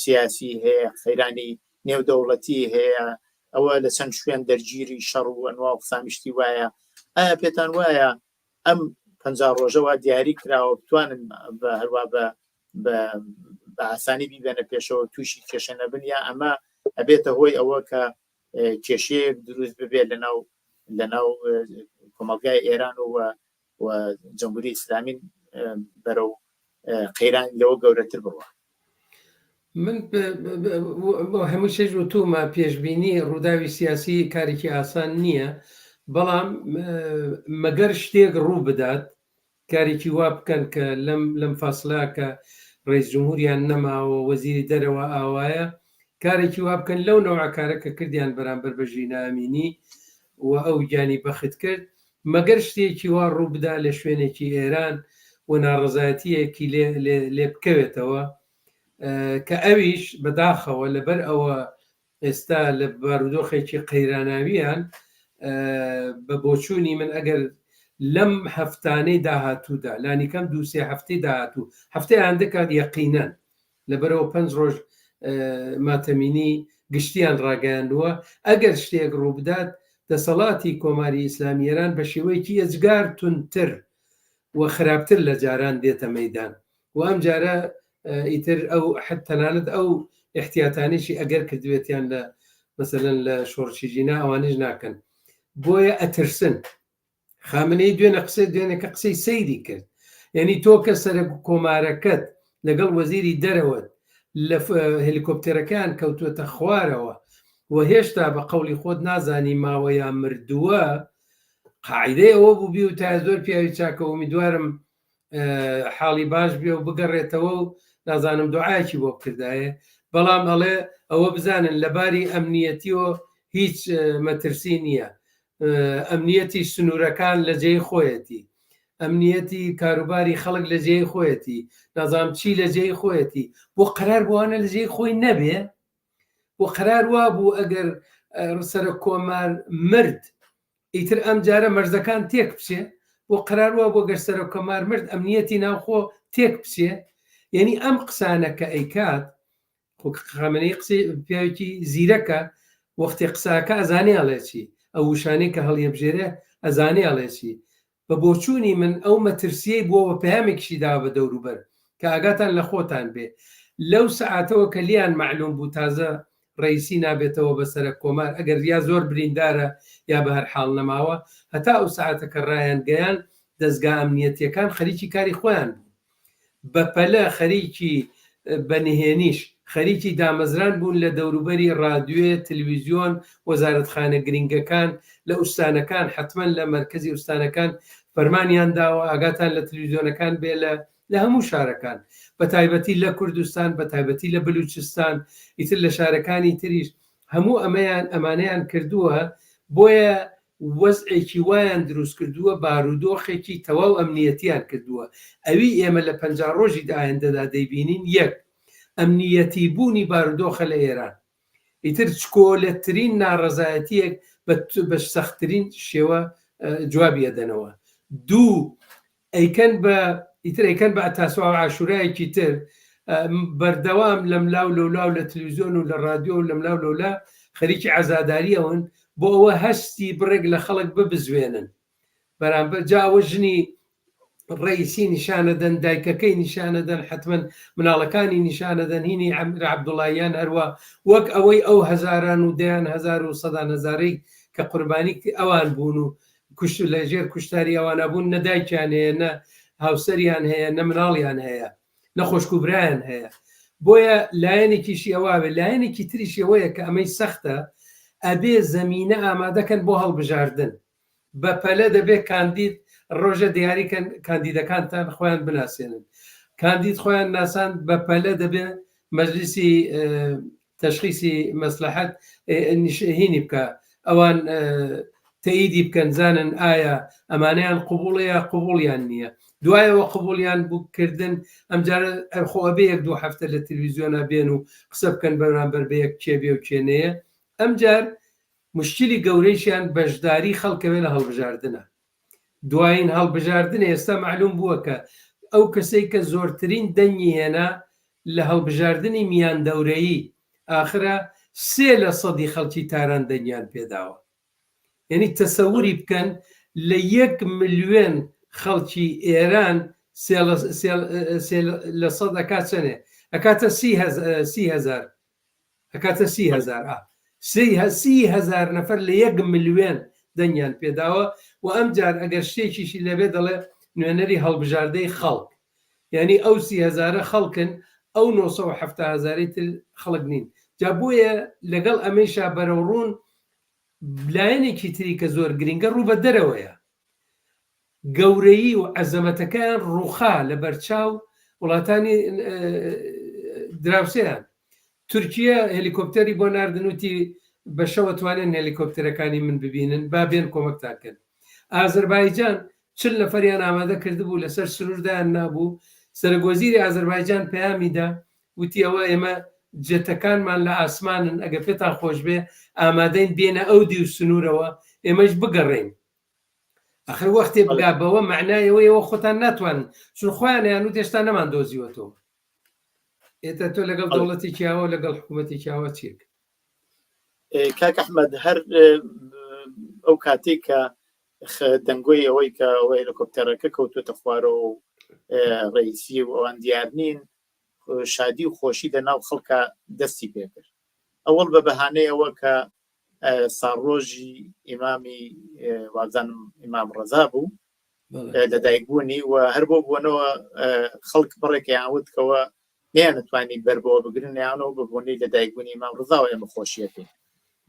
سیاسی هەیە قەیرانی نێودەوڵەتی هەیە ئەوە لە چەند شوێن دەرگیری شەڕ و ئەنوا و قسامیشتی وایە ئایا پێتان وایە ئەم پ ڕۆژەوە دیاری کراوە بتوانن بە هەروە بە بە ئاسانی بیبێنە پێشەوە تووشی کێشە نەبن یا ئەمە ئەبێتە هۆی ئەوە کە کێشەیەک دروست ببێت لەناو لەناو کۆمەلگای ئێران و و جمهوری ئیسلامی بەرەو قەیران لەوە گەورەتر بڕوە. من هەموو شەش وتومە پێشبینی ڕووداوی سیاسی کارێکی ئاسان نییە بەڵام مەگەر شتێک ڕوو بدات کارێکی وا بکەن کە لەم لەم فاسلا کە ڕئیس جمهوریان نەماوە وەزیری دەرەوە ئاوایە کارێکی وا بکەن لەو نەوعە کارە کە کردیان بەرامبەر بە ژینا ئەمینی و ئەو گیانی بەخت کرد مەگەر شتێکی وا ڕوو بدا لە شوێنێکی ئێران و ناڕەزایەتییەکی لێ لێ لێ بکەوێتەوە کە ئەویش بەداخەوە لەبەر ئەوە ئێستا لە بارودۆخێکی قەیراناویان بە بۆچوونی من ئەگەر لەم هەفتانەی داهاتوودا لانیکەم دووسێ هەفتەی داهاتوو هەفتەی ئایندە کات یەقینەن لەبەرئەوە پەنج ڕۆژ ماتەمینی گشتیان ڕاگەیاندووە، ئەگەر شتێک ڕووبدات دەسەڵاتی کۆماری ئیسلامی ئێران بە شێوەیەکی ئێجگار توندتر و خراپتر لە جاران دێتە مەیدان و ئەمجارە ئیتر ئەو تەنانەت ئەو ئیحتیاتانەیشی ئەگەر کردبێتیان لە مەسەلەن لە شۆڕشی ژینا ئەوانیش ناکەن بۆیە ئەترسن. خامنەیی دوێنێ قسەی دوێنێ کە قسەی سەیری کرد یعنی تۆ کە سەرەک کۆمارەکەت لەگەڵ وەزیری دەرەوەت لە هەلیکۆپتەرەکەیان کەوتووەتە خوارەوە و هێشتا بە قەولی خۆت نازانی ماوە یا مردووە قاعدەی ئەوە بوو بیوتایە زۆر پیاوی چاکە ئومیدوارم حاڵی باش بێ و بگەڕێتەوە و نازانم دوعایەکی بۆ بکردایە بەڵام ئەڵێ ئەوە بزانن لەباری ئەمنیەتیەوە هیچ مەترسی نییە ئەمنیەتی سنوورەکان لە جێی خۆیەتی ئەمنیەتی کاروباری خەڵک لە جێی خۆیەتی نازانم چی لە جێی خۆیەتی بۆ قرار بۆوانە لە جێی خۆی نەبێ بۆ قرار وا بوو ئەگەر سەرۆک کۆمار مرد ئیتر ئەم جارە مەرزەکان تێک بچێ بۆ قرار وا بۆ گەر سەرۆک کۆمار مرد ئەمنیەتی ناوخۆ تێک بچێ یعنی ئەم قسانە کە ئەیکات خۆ خامنەیی قسەی پیاوێکی زیرەکە وەختێ قساکە ئەزانێ ئەڵێ چی ئەو وشانەی کە هەڵیەبژێرێ ئەزانێ ئەڵێ چی بە بۆچوونی من ئەو مەترسیەی بووە وە پەیامێکیشی داوە بە دەوروبەر کە ئاگاتان لە خۆتان بێ لەو سەعاتەوە کە لیان مەعلوم بوو تازە ڕەئیسی نابێتەوە بە سەرەک کۆمار ئەگەر یا زۆر بریندارە یا بە هەر حاڵ نەماوە هەتا ئەو سەعاتە کە ڕایان گەیاند دەزگا ئەمنیەتیەکان خەریکی کاری خۆیان بوون بەپەلە خەریکی بە نهێنیش خەریکی دامەزران بوون لە دەوروبەری ڕادوێ، تلویزیۆن، وەزارەتخانە گرینگەکان لە ئوستانەکان، حەتمەن لە مەرکەزی ئوستانەکان فەرمانیان داوە ئاگاتان لە تلویزیۆنەکان بێ لە لە هەموو شارەکان بە تایبەتی لە کوردستان بە تایبەتی لە بلوچستان ئیتر لە شارەکانی تریش هەموو ئەمەیان ئەمانەیان کردووە بۆیە وەزعێکی وایان دروست کردووە، بارودۆخێکی تەواو ئەمنیەتیان کردووە، ئەوی ئێمە لە 50 ڕۆژی ئایندەدا دەیبینین، یەک، ئەمنیەتی بوونی بارودۆخە لە ئێران، ئیتر چکۆلەترین ناڕەزایەتییەک بە سەختترین شێوە جوابی ئەدەنەوە، دوو، ئەیکەن بە ئیتر ئەیکەن بە تاسوعا و عاشورایەکی تر بەردەوام لەملا و لەولا و لە تلویزیۆن و لە ڕادیۆ و لەملا و لەولا خەریکی عەزاداری ئەون بۆ ئەوە هەستی بڕێک لە خەڵک ببزوێنن بەرامبەر جا ئەوە ژنی ڕئیسی نیشانەدەن دایکەکەی نیشانەدەن حتمما مناڵەکانی نیشانەدەن هینی ئەمیر عەبدوڵاییان هەروە وەک ئەوەی ئەو هەزاران و دەیان هەزار و سەدان هەزارەی کە قوربانی ئەوان بوون و کوشت لە ژێر کوشتاری ئەوانە بوون نە دایکیان هەیە نە هاوسەریان هەیە نە مناڵیان هەیە نە خۆشک و برایان هەیە بۆیە لایەنێکیشی ئەوواێ لایەنێکی تریشی ئەوەیە کە ئەمەی سەختە ئەبێ زەمینە ئامادەکەن بۆ هەڵبژاردن بە پەلە دەبێت کاندید ڕۆژە دیاریکەن کاندیدەکانتان خۆیان بناسێنن کاندید خۆیان ناسان بە پەلە دەبێ مەجلیسی تەشخیسی مەسلحەت هینی بکە ئەوان تەئیدی بکەن زانن ئایا ئەمانەیان قوبوڵە یا قوبوڵیان نییە دوایەوە قوبوڵیان بکردن ئەمجارە خۆ ئەبێ یەک دوو هەفتە لە تلویزیۆنا بێن و قسە بکەن بەرامبەر بە یەک کێ بێ و کێ نەیە ئەمجار مشکلی گەورەیشیان بەشداری خەڵکەوێ لە هەڵبژاردنە دوایین هەڵبژاردن ئێستا مەعلوم بووە کە ئەو کەسەی کە زۆرترین دەنگی هێنا لە هەڵبژاردنی میاندەورەیی ئاخرا سێ لە سەدی خەڵکی تاران دەنگیان پێداوە. یەنی تەسەوری بکەن لە یەک ملیۆن خەڵکی ئێران سێ لە سەد ئەکات چەنێ؟ ئەکاتە 30,000 ئەکاتە 30,000 ئا 30,000 نەفەر لە یەک ملیۆن دەنگیان پێداوە و ئەمجار ئەگەر شتێکیشی لەبێ دەڵێ نوێنەری هەڵبژاردەی خەڵک یانی ئەو سی هەزارە خەڵکن ئەو 970 هەزارەی تر خەڵک نین جا بۆیە لەگەڵ ئەمەیشا بەرەو ڕوون لایەنێکی تری کە زۆر گرینگە ڕوو بە دەرەوەیە گەورەیی و عەزەمەتەکەیان ڕووخا لە بەرچاو وڵاتانی دراوسێیان. تورکیە هێلیکۆپتەری بۆ ناردن وتی بە شەوە توانێن هێلیکۆپتەرەکانی من ببینن با بێن کۆمەکتان کەن. ئازەربایجان 40 نەفەریان ئامادە کردبوو لەسەر سنوور دایان نابوو. سەرۆک وەزیری ئازەربایجان پەیامی دا وتی ئەوە ئێمە جێتەکانمان لە ئاسمانن ئەگەر پێتان خۆش بێ ئامادەین بێنە ئەو دیو سنوورەوە ئێمەش بگەڕێین. ئەخر وەختێ بگا بەوە مەعنای ئەوەیە ئێوە خۆتان ناتوانن چون خۆیان یان وت هێشتا نەمان دۆزیوەتەوە ئێتا تۆ لەگەڵ دەوڵەتێکی ئاوا لەگەڵ حکوومەتێکی ئاوا چیەک کاک ئەحمەد هەر ئەو کاتێک کە دەنگۆی ئەوەی کە ئەوە هێلیکۆپتەرەکە کەوتوتە خوارەوە و ڕئیسی و ئەوان دیار نین شادی و خۆشی لە ناو خەڵکە دەستی پێکرد ئەوەڵ بە بەهانەی ئەوە کە ساڵڕۆژی ئیمامی وازانم ئیمام ڕەزا بوو لەدایکبوونی و هەر بۆ بوونەوە خەڵک بڕێکیان وتکەوە نیانتوانی بەربەوە بگرن یانەوە بە بۆنەی لەدایکبوونی ئیمام ڕزاوە ئێمە خۆشیەکەین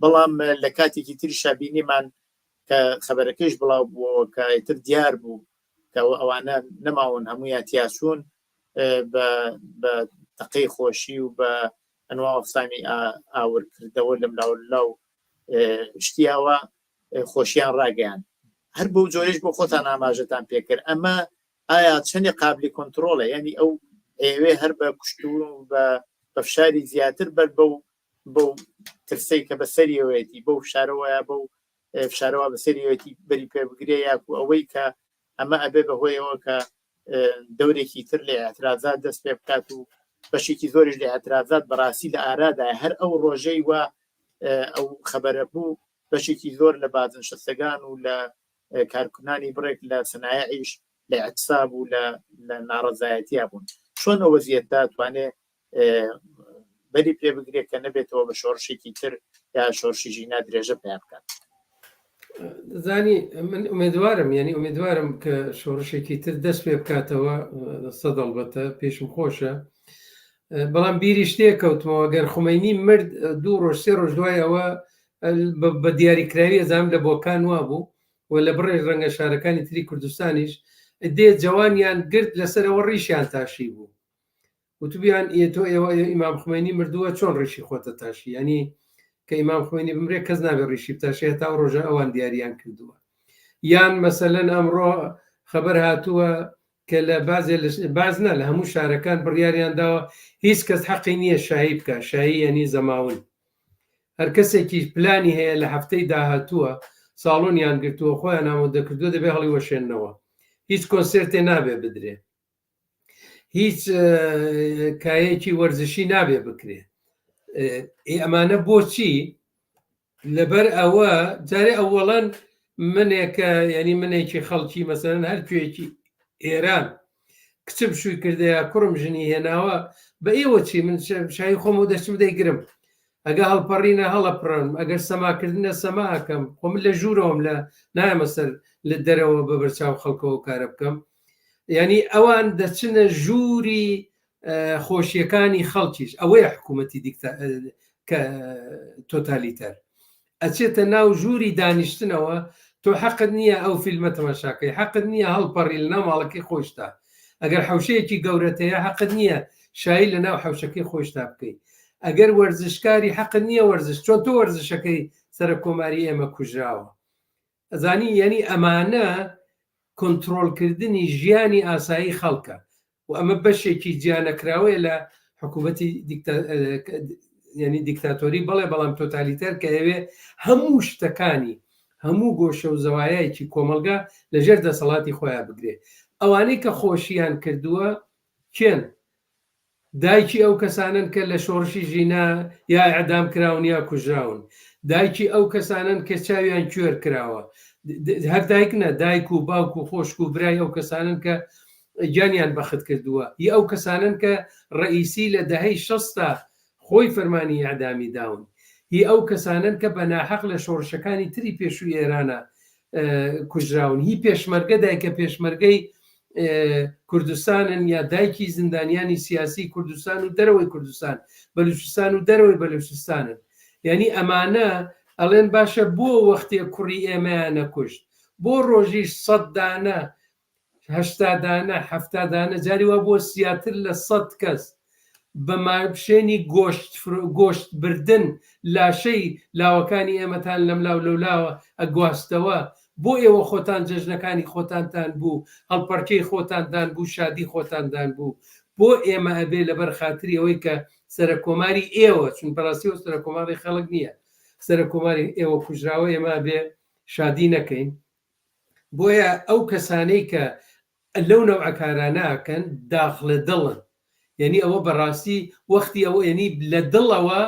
بەڵام لە کاتێکی تریشا بینیمان کە خەبەرەکەیش بڵاو بووەوە کە ئیتر دیار بوو کە ئەوانە نەماون هەمویان تیاچوون بە تەقەی خۆشی و بە ئەنوا ئەقسامی ئاورکردەوە لەم لاو لاو شتیاوە خۆشیان ڕاگەیان هەر بەو جۆرەش بۆ خۆتان ئاماژەتان پێکرد ئەمە ئایا چەندێ قابلی کۆنتترۆڵە ینی ئەو ئەوێ هەر بە کوشتون و بە بە فشاری زیاتر بەر بەو بەو ترسەی کە بەسەریەوەیەتی بەو فشارەوەیە بەو فشارەوە بەسەریەتی بەری پێ بگرێ یاکو ئەوەی کە ئەمە ئەبێ بەهۆیەوە کە دەورێکی تر لە ئاعترازات دەست پێ بکات و بەشێکی زۆریش لە ئاعترازات بەڕاستی لە ئارادایە هەر ئەو ڕۆژەی وا ئەو خەبەرە بوو بەشێکی زۆر لە بازنشەستەگان و لە کارکنانی بڕێک لە سنایعیش لە اعتصاب و لە ناڕەزایەتیا بوون چۆن ئەو وەزیەتە توانێ بەری پێ بگرێت کە نەبێتەوە بە شۆڕشێکی تر یا شۆڕشی ژینا درێژە پیا بکات زانی من ئومێدوارم یعنی ئومێدوارم کە شۆڕشێکی تر دەست پێ بکاتەوە سەد ئەڵبەتە پێشم خۆشە بەڵام بیری شتێک کەوتمەوە گەر خومینی مرد دوو ڕۆژ سێ ڕۆژ دوای ئەوە بە دیاریکراوی ئەزانم لە بۆکان وا بوو و لە بڕێ ڕەنگە شارەکانی تری کوردستانیش دێ جوانیان گرت لەسەرەوە ڕیشیان تاشی بوو وتبیان ئێ تۆ ئێوە ئیمام خومەینی مردووە چۆن ڕیشی خۆتە تاشی یعنی کە ئیمام خومەینی بمرێ کەس نابێ ڕیشی بتاشێ هەتا ئەو ڕۆژە ئەوان دیاریان کردووە یان مەسەلەن ئەمڕۆ خەبەر هاتووە کە لە بازێ باز نا لە هەموو شارەکان بڕیاریان داوە هیچ کەس حەقی نییە شایی بکە شایی یعنی زەماون هەر کەسێکیش پلانی هەیە لە هەفتەی داهاتووە ساڵۆنیان گرتووە خۆیان ئامادە کردووە دەبێ هەڵی وەشێنەوە هیچ کۆنسێرتێ نابێ بدرێ هیچ کایەکی وەرزشی نابێ بکرێ ئەمانە بۆچی لەبەر ئەوە جارێ ئەوەڵەن منێکە ینی منێکی خەڵکی مەسەرەن هەر کوێکی ئێران کچم شووی کردەیە کوڕم ژنی هێناوە بە ئێوە چی من شای خۆم و دەچم دەیگرم ئەگە هەڵپەڕینە هەڵەپڕم ئەگەر سەماکردنە سەما ئەکەم خۆ من لە ژوورەوەم لە نایەمە سەر لە دەرەوە بە بەرچاو خەڵکەوە کارە بکەم یعنی ئەوان دەچنە ژووری خۆشیەکانی خەڵکیش ئەوەیە حکوومەتی دیکتا کە تۆتالیتەر ئەچێتە ناو ژووری دانیشتنەوە تۆ حەقت نییە ئەو فیلمە تەماشاکەی حەقت نییە هەڵپەڕی لە ناو ماڵەکەی خۆشتا ئەگەر حەوشەیەکی گەورەت هەیە حەقت نییە شایی لە ناو حەوشەکەی خۆشتا بکەی ئەگەر وەرزشکاری حەقت نییە وەرزش چۆن تۆ وەرزشەکەی سەرەک کۆماری ئێمە کوژراوە ئەزانی یعنی ئەمانە کۆنترۆڵکردنی ژیانی ئاسایی خەڵکە و ئەمە بەشێکی جیانەکراوەیە لە حکوومەتی ینی دیکتاتۆری بەڵێ بەڵام تۆتالیتەر کە ئەوێ هەموو شتەکانی هەموو گۆشە و زەوایەکی کۆمەلگا لەژێر دەسەڵاتی خۆیان بگرێ. ئەوانەی کە خۆشیان کردووە کێن؟ دایکی ئەو کەسانەن کە لە شۆڕشی ژینا یا ئیعدام کراون یا کوژراون. دایکی ئەو کەسانەن کە چاویان کوێر کراوە. هەر دایک نا، دایک و باوک و خۆشک و برای ئەو کەسانەن کە گیانیان بەخت کردووە. هی ئەو کەسانەن کە ڕەئیسی لە دەهەی شەستا خۆی فەرمانی ئیعدامی داون. هی ئەو کەسانەن کە بە ناحەق لە شۆڕشەکانی تری پێشووی ئێرانا کوژراون. هی پێشمەرگە دایکە پێشمەرگەی کوردستانن یا دایکی زیندانیانی سیاسی کوردستان و دەرەوەی کوردستان بەلوچستان و دەرەوەی بەلوچستانن. یعنی ئەمانە ئەڵێن باشە بۆ وەختێ کوڕی ئێمەیان نەکوشت، بۆ ڕۆژیش سەد دانە 80 دانە 70 دانە جاری وا بۆ زیاتر لە 100 کەس بە ماشێنی گۆشت گۆشت بردن لاشەی لاوەکانی ئێمەتان لەملاو لەولاوە ئەگواستەوە بۆ ئێوە خۆتان جەژنەکانی خۆتانتان بوو هەڵپەڕکێی خۆتانتان بوو شادی خۆتانتان بوو بۆ ئێمە ئەبێ لەبەر خاتری ئەوەی کە سەرەکۆماری ئێوە چون بەڕاستی ئەو سەرەکۆماری خەڵک نییە سەرەکۆماری ئێوە کوژراوە ئێمە ئەبێ شادی نەکەین بۆیە ئەو کەسانەی کە لەو نەوعە کارانە ئەکەن داخ لە دڵن یعنی ئەوە بەڕاستی وەختی ئەوە یعنی لە دڵەوە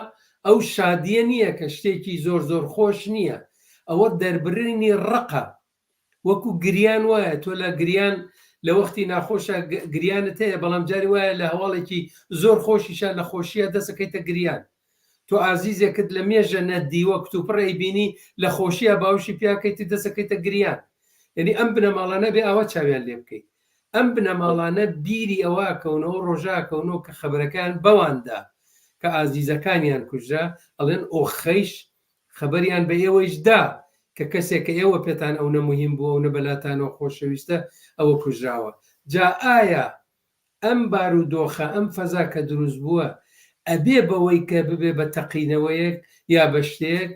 ئەو شادیە نییە کە شتێکی زۆر زۆر خۆش نییە ئەوە دەربرینی ڕقە وەکو گریان وایە تۆ لە گریان لە وەختی ناخۆشە گریانت هەیە بەڵام جاری وایە لە هەواڵێکی زۆر خۆشیشە لە خۆشیە دەسەکەیتە گریان تۆ ئازیزێکت لە مێژە نەتدیوە کتوپڕ ئەیبینی لە خۆشیا باوشی پیاکەیت و دەسەکەیتە گریان یعنی ئەم بنەماڵانە بێ ئاوا چاویان لێ بکەیت ئەم بنەماڵانە بیری ئەوە کەونەوە ڕۆژا کەونەوە کە خەبەرەکان بەواندا کە ئازیزەکانیان کوژرا ئەڵێن ئۆخەیش خەبەریان بە ئێوەیش دا کە کەسێک کە ئێوە پێتان ئەونە موهیم بووە ئەونە بەلاتانەوە خۆشەویستە ئەوە کوژراوە جا ئایا ئەم بارودۆخە، ئەم فەزا کە دروست بووە، ئەبێ بەوەی کە ببێ بە تەقینەوەیەک یا بە شتێک،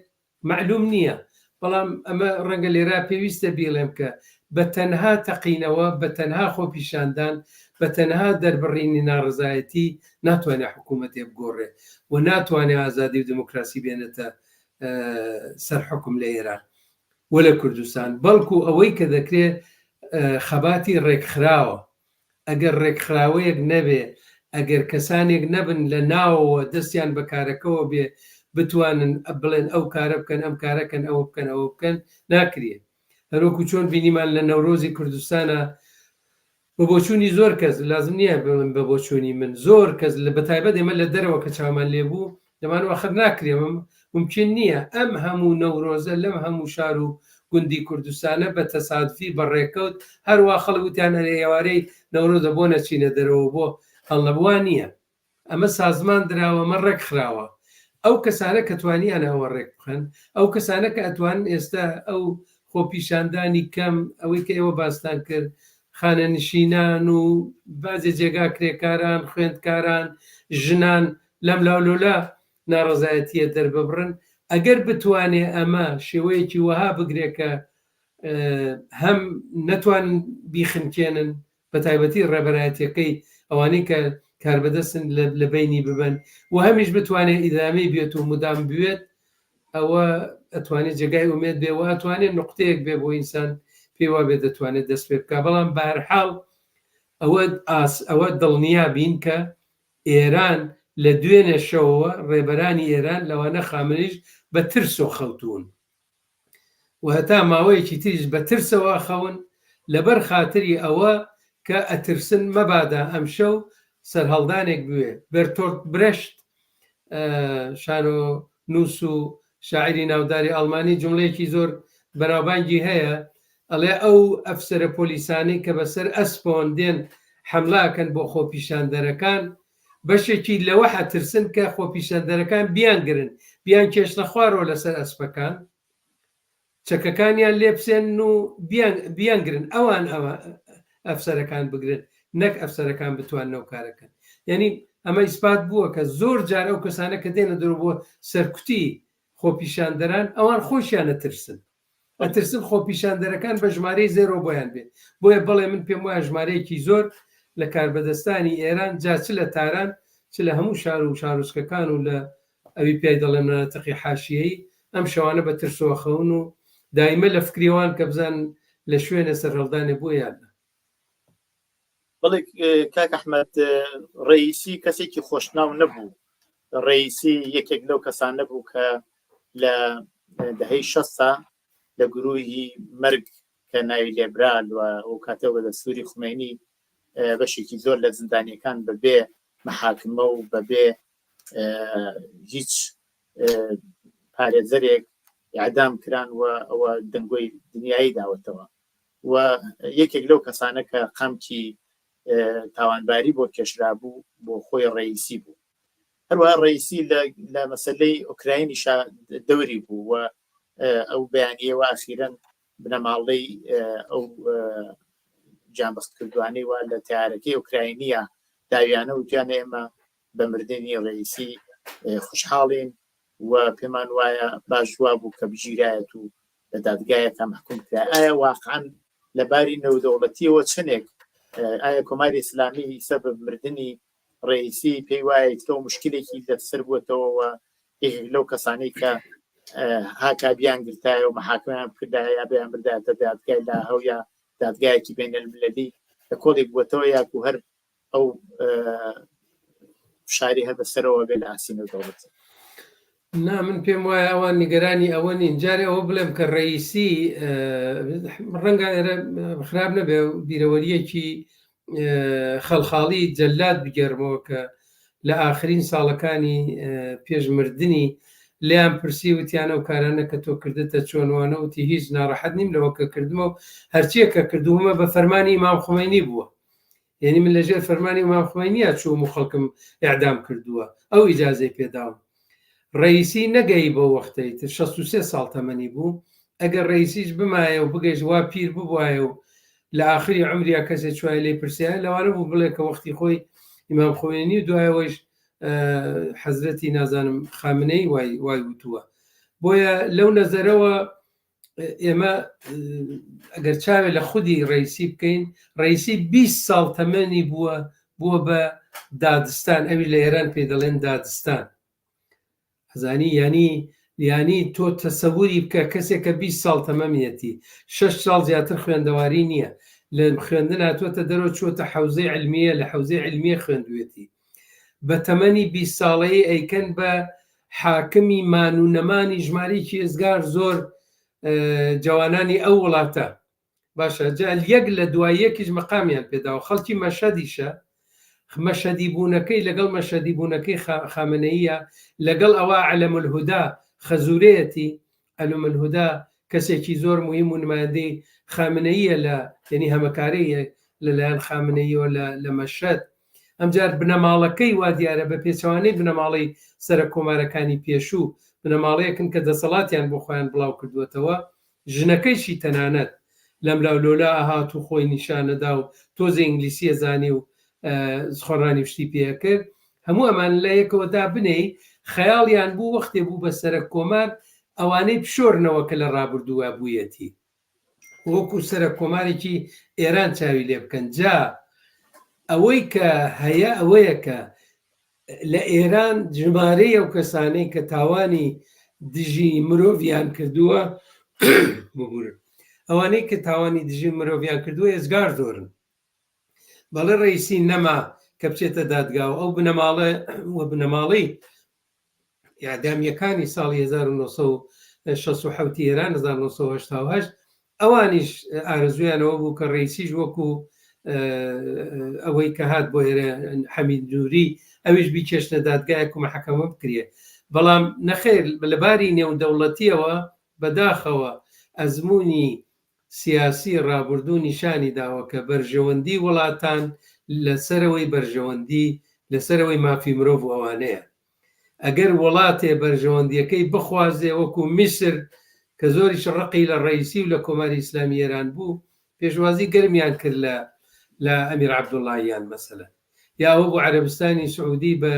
مەعلووم نییە. بەڵام ئەمە ڕەنگە لێرا پێویستە بیڵێم کە بە تەنها تەقینەوە، بە تەنها خۆپیشاندان، بە تەنها دەربڕینی ناڕەزایەتی ناتوانێ حکوومەتێ بگۆڕێ و ناتوانێ ئازادی و دێموکراسی بێنێتە سەر حوکم لە ئێران و لە کوردستان، بەڵکوو ئەوەی کە دەکرێ خەباتی ڕێکخراوە. ئەگەر ڕێکخراوەیەک نەبێ، ئەگەر کەسانێک نەبن لە ناوەوە دەستیان بە کارەکەوە بێ، بتوانن بڵێن ئەو کارە بکەن، ئەم کارە کەن، ئەوە بکەن، ئەوە بکەن، ناکرێ. هەروەکو چۆن بینیمان لە نەورۆزی کوردستانا بە بۆچوونی زۆر کەس، لازم نییە بڵێم بە بۆچوونی من، زۆر کەس بە تایبەت ئێمە لە دەرەوە کە چاومان لێ بوو، دەمان ئاخر ناکرێ مومکین نییە ئەم هەموو نەورۆزە لەم هەموو شار و گوندی کوردستانە بە تەسادفی بە ڕێکەوت هەروا خەڵک وتیان ئەرێ ئێوارەی نەورۆزە بۆ نەچینە دەرەوە بۆ هەڵنەبوو نییە ئەمە سازمان دراوە ئەمە ڕێک خراوە ئەو کەسانە کە توانیانە ئەوە ڕێک بخەن ئەو کەسانە کە ئەتوانن ئێستا ئەو خۆپیشاندانی کەم ئەوەی کە ئێوە باستان کرد خانەنشینان و بازێ جێگا کرێکاران خوێندکاران ژنان لەملاولەولا ناڕەزایەتییە دەرببڕن، ئەگەر بتوانێ ئەمە شێوەیەکی وەها بگرێ کە هەم نەتوانن بیخنکێنن، بەتایبەتی ڕێبەرایەتییەکەی ئەوانەی کە کاربەدەستن لە بەینی ببەن و هەمیش بتوانێ ئیدامەی بێت و مودام بوێت، ئەوە ئەتوانێ جێگای ئومێد بێ و ئەتوانێ نوقتەیەک بێ بۆ ئینسان پێی وابێ دەتوانێت دەست پێ بکا. بەڵام بەهەرحاڵ ئەوە ئاس ئەوە دڵنیا بین کە ئێران لە دوێنێ شەوەوە ڕێبەرانی ئێران لەوانە خامنەیش بە ترسۆ خەوتوون و هەتا ماوەیەکی تریش بە ترسەوە ئەخەون لەبەر خاتری ئەوە کە ئەترسن مەبادا ئەمشەو سەرهەڵدانێک بوێ. بێرتۆلت برێشت شانۆ نووس و شاعیری ناوداری ئەڵمانی جومڵەیەکی زۆر بەناوبانگی هەیە ئەڵێ ئەو ئەفسەرە پۆلیسانەی کە بەسەر ئەسپەوەن دێن حەملە ئەکەن بۆ خۆپیشاندەرەکان بەشێکی لەوە ئەترسن کە خۆپیشاندەرەکان بیانگرن بیانکێشنە خوارەوە لەسەر ئەسپەکان چەکەکانیان لێ بسێنن و بیانگرن ئەوان ئەوە ئەفسەرەکان بگرن نەک ئەفسەرەکان بتوانن ئەو کارەکەن یعنی ئەمە ئیسپات بووە کە زۆر جار ئەو کەسانە کە دێنە دەرەوە بۆ سەرکوتی خۆپیشاندەران ئەوان خۆشیان ئەترسن ئەترسن خۆپیشاندەرەکان بە ژمارەی زێرۆ بۆیان بێ بۆیە بەڵێ من پێم وایە ژمارەیەکی زۆر لە کاربەدەستانی ئێران جا چ لە تاران چ لە هەموو شار و شارۆچکەکان و لە ئەوی پیای دەڵێ مناتقی حاشیەیی ئەم شەوانە بە ترسەوە خەون و دایمە لە فکری ئەوان کە بزانن لە شوێنێ سەرهەڵدانێ بووە یان نا. بەڵێ کاک ئەحمەد، ڕەئیسی کەسێکی خۆشناو نەبوو. ڕەئیسی یەکێک لەو کەسانە بوو کە لە دەهەی شەستا لە گروهی مەرگ کە ناوی لێبرا و ئەو کاتە بە دەستوری خومەینی بەشێکی زۆر لە زیندانیەکان بەبێ مەحاکمە و بەبێ هیچ پارێزەرێک ئیعدام کران و ئەوە دەنگۆی دنیایی داوەتەوە و یەکێک لەو کەسانە کە قامکی تاوانباری بۆ کێشرابوو بۆ خۆی ڕئیسی بوو. هەروەها ڕئیسی لە مەسلەی ئۆکراینیشا دەوری بوو و ئەو بەیانیەوە ئەخیرەن بنەماڵەی ئەو گیانبەختکردوانەی وا لە تەیارەکەی ئۆکراینیە داویانە و وتیانە ئێمە بە مردنی ڕئیسی خوشحاڵین و پێمان وایە باش وا بوو کە بگیرایەت و لە دادگایەکە مەحکوم کرا. ئایا واقعا لە باری نێودەوڵەتیەوە چەندێک ئایا کۆماری ئیسلامی سەبەب مردنی ڕئیسی پێی وایە ئیترەوە مشکلێکی لەسەر بووەتەوە و یەکێک لەو کەسانەی کە هاکا بیان گرتایە و مەحاکمەیان بکردایە یا بیان بردایەتە دادگای لاهە و یا دادگایەکی بەینەلملەلی لە کۆڵی بووەتەوە یاکو هەر ئەو فشاری هەر بەسەرەوە بێ لە ئاستی نێودەوڵەتی؟ نا من پێم وایە ئەوان نیگەرانی ئەوە نین جارێ ئەوە بڵێم کە ڕئیسی ڕەنگە ئێرە خراپ نەبێ بیرەوەریەکی خەڵخاڵی جەلاد بگێڕمەوە کە لە ئاخرین ساڵەکانی پێش مردنی لێیان پرسی وتیان ئەو کارانە کە تۆ کردتە چۆن وانە وتی هیچ ناڕەحەت نیم لەوە کە کردمە و هەرچیە کە کردوومە بە فەرمانی ئیمام خومەینی بووە یعنی من لەژێر فەرمانی ئیمام خومەینیە چووم و خەڵکم ئیعدام کردووە ئەو ئیجازەی پێداوم ڕەئیسی نەگەیی بەو وەختەی تر 63 ساڵ تەمەنی بوو ئەگەر ڕەئیسیش بمایە و بگەیشت وا پیر ببوایە و لە ئاخری عومریا کەسێ چوایە لێی پرسیایە لەوانە بوو بڵێ کە وەختی خۆی ئیمام خومەینی و دوایەوەیش حەزرەتی نازانم خامنەی وای وای وتووە بۆیە لەو نەزەرەوە ئێمە ئەگەر چاوێ لە خودی ڕیسی بکەین ڕیسی 20 ساڵ تەمەنی بووە بووە بە دادستان ئەوی لە ئێران پێی دەڵێن دادستان ئەزانی یانی یانی تۆ تەسەوری بکە کەسێک کە 20 ساڵ تەمەمیەتی شش ساڵ زیاتر خوێندەواری نییە لە خوێندن هاتووەتە دەرەوە چووەتە حەوزەی علمیە لە حەوزەی علمیە خوێندوێتی بە تەمەنی 20 ساڵەیی ئەیکەن بە حاکمی مان و نەمانی ژمارەیەکی ئێزگار زۆر جوانانی ئەو وڵاتە باشە جا یەک لە دوای یەکیش مەقامیان پێداوە خەڵکی مەشهەدیشە مەشهەدی بوونەکەی لەگەڵ مەشهەدی بوونەکەی خامنەییە لەگەڵ ئەوە عەلەم الهودا خەزورەیەتی عەلەم الهودا کەسێکی زۆر مهم و نمایندەی خامنەییە لە یعنی هەمەکارەیە لەلایەن خامنەییەوە لە لە مەشهەد ئەمجار بنەماڵەکەی وا دیارە بە پێچەوانەی بنەماڵەی سەرەک کۆمارەکانی پێشوو بنەماڵەیەکن کە دەسەڵاتیان بۆ خۆیان بڵاو کردووەتەوە ژنەکەیشی تەنانەت لەملاولۆلا ئەهات و خۆی نیشان ئەدا و تۆزێ ئینگلیسی ئەزانی و خۆڕانی و شتی پێ ئەکرد، هەموو ئەمانە لە یەکەوە دابنێی، خەیاڵیان بوو وەختێ بوو بە سەرەک کۆمار ئەوانەی بشۆرنەوە کە لە ڕابردووا بوویەتی وەکوو سەرەک کۆمارێکی ئێران چاوی لێ بکەن. جا ئەوەی کە هەیە ئەوەیە کە لە ئێران ژمارەی ئەو کەسانەی کە تاوانی دژی مرۆڤیان کردووە ببورن ئەوانەی کە تاوانی دژی مرۆڤیان کردووە ئێجگار زۆرن بەڵێ ڕئیسی نەما کە بچێتە دادگا و ئەو بنەماڵە و بنەماڵەی ئیعدامیەکانی ساڵی 1967 ئێران 1988 ئەوانیش ئارەزوویان ئەوە بوو کە ڕەیسیش وەکو ئەوەی کە هات بۆ ئێرە حەمید نووری ئەویش بیکێشنە دادگایەک و مەحەکەمە بکرێ بەڵام نەخێر لەباری نێودەوڵەتیەوە بەداخەوە ئەزموونی سیاسی ڕابردوو نیشانی داوە کە بەرژەوەندی وڵاتان لەسەرەوەی بەرژەوەندی لەسەرەوەی مافی مرۆڤ و ئەوانەیە ئەگەر وڵاتێ بەرژەوەندیەکەی بخوازێ وەکو میسر کە زۆریش ڕقی لە ڕەیسی و لە کۆماری ئیسلامی ئێران بوو پێشوازی گەرمیان کرد لە لە ئەمیر عەبدوڵڵاهیان مەسەلەن یا ئەوە بوو عەرەبستانی سعودی بە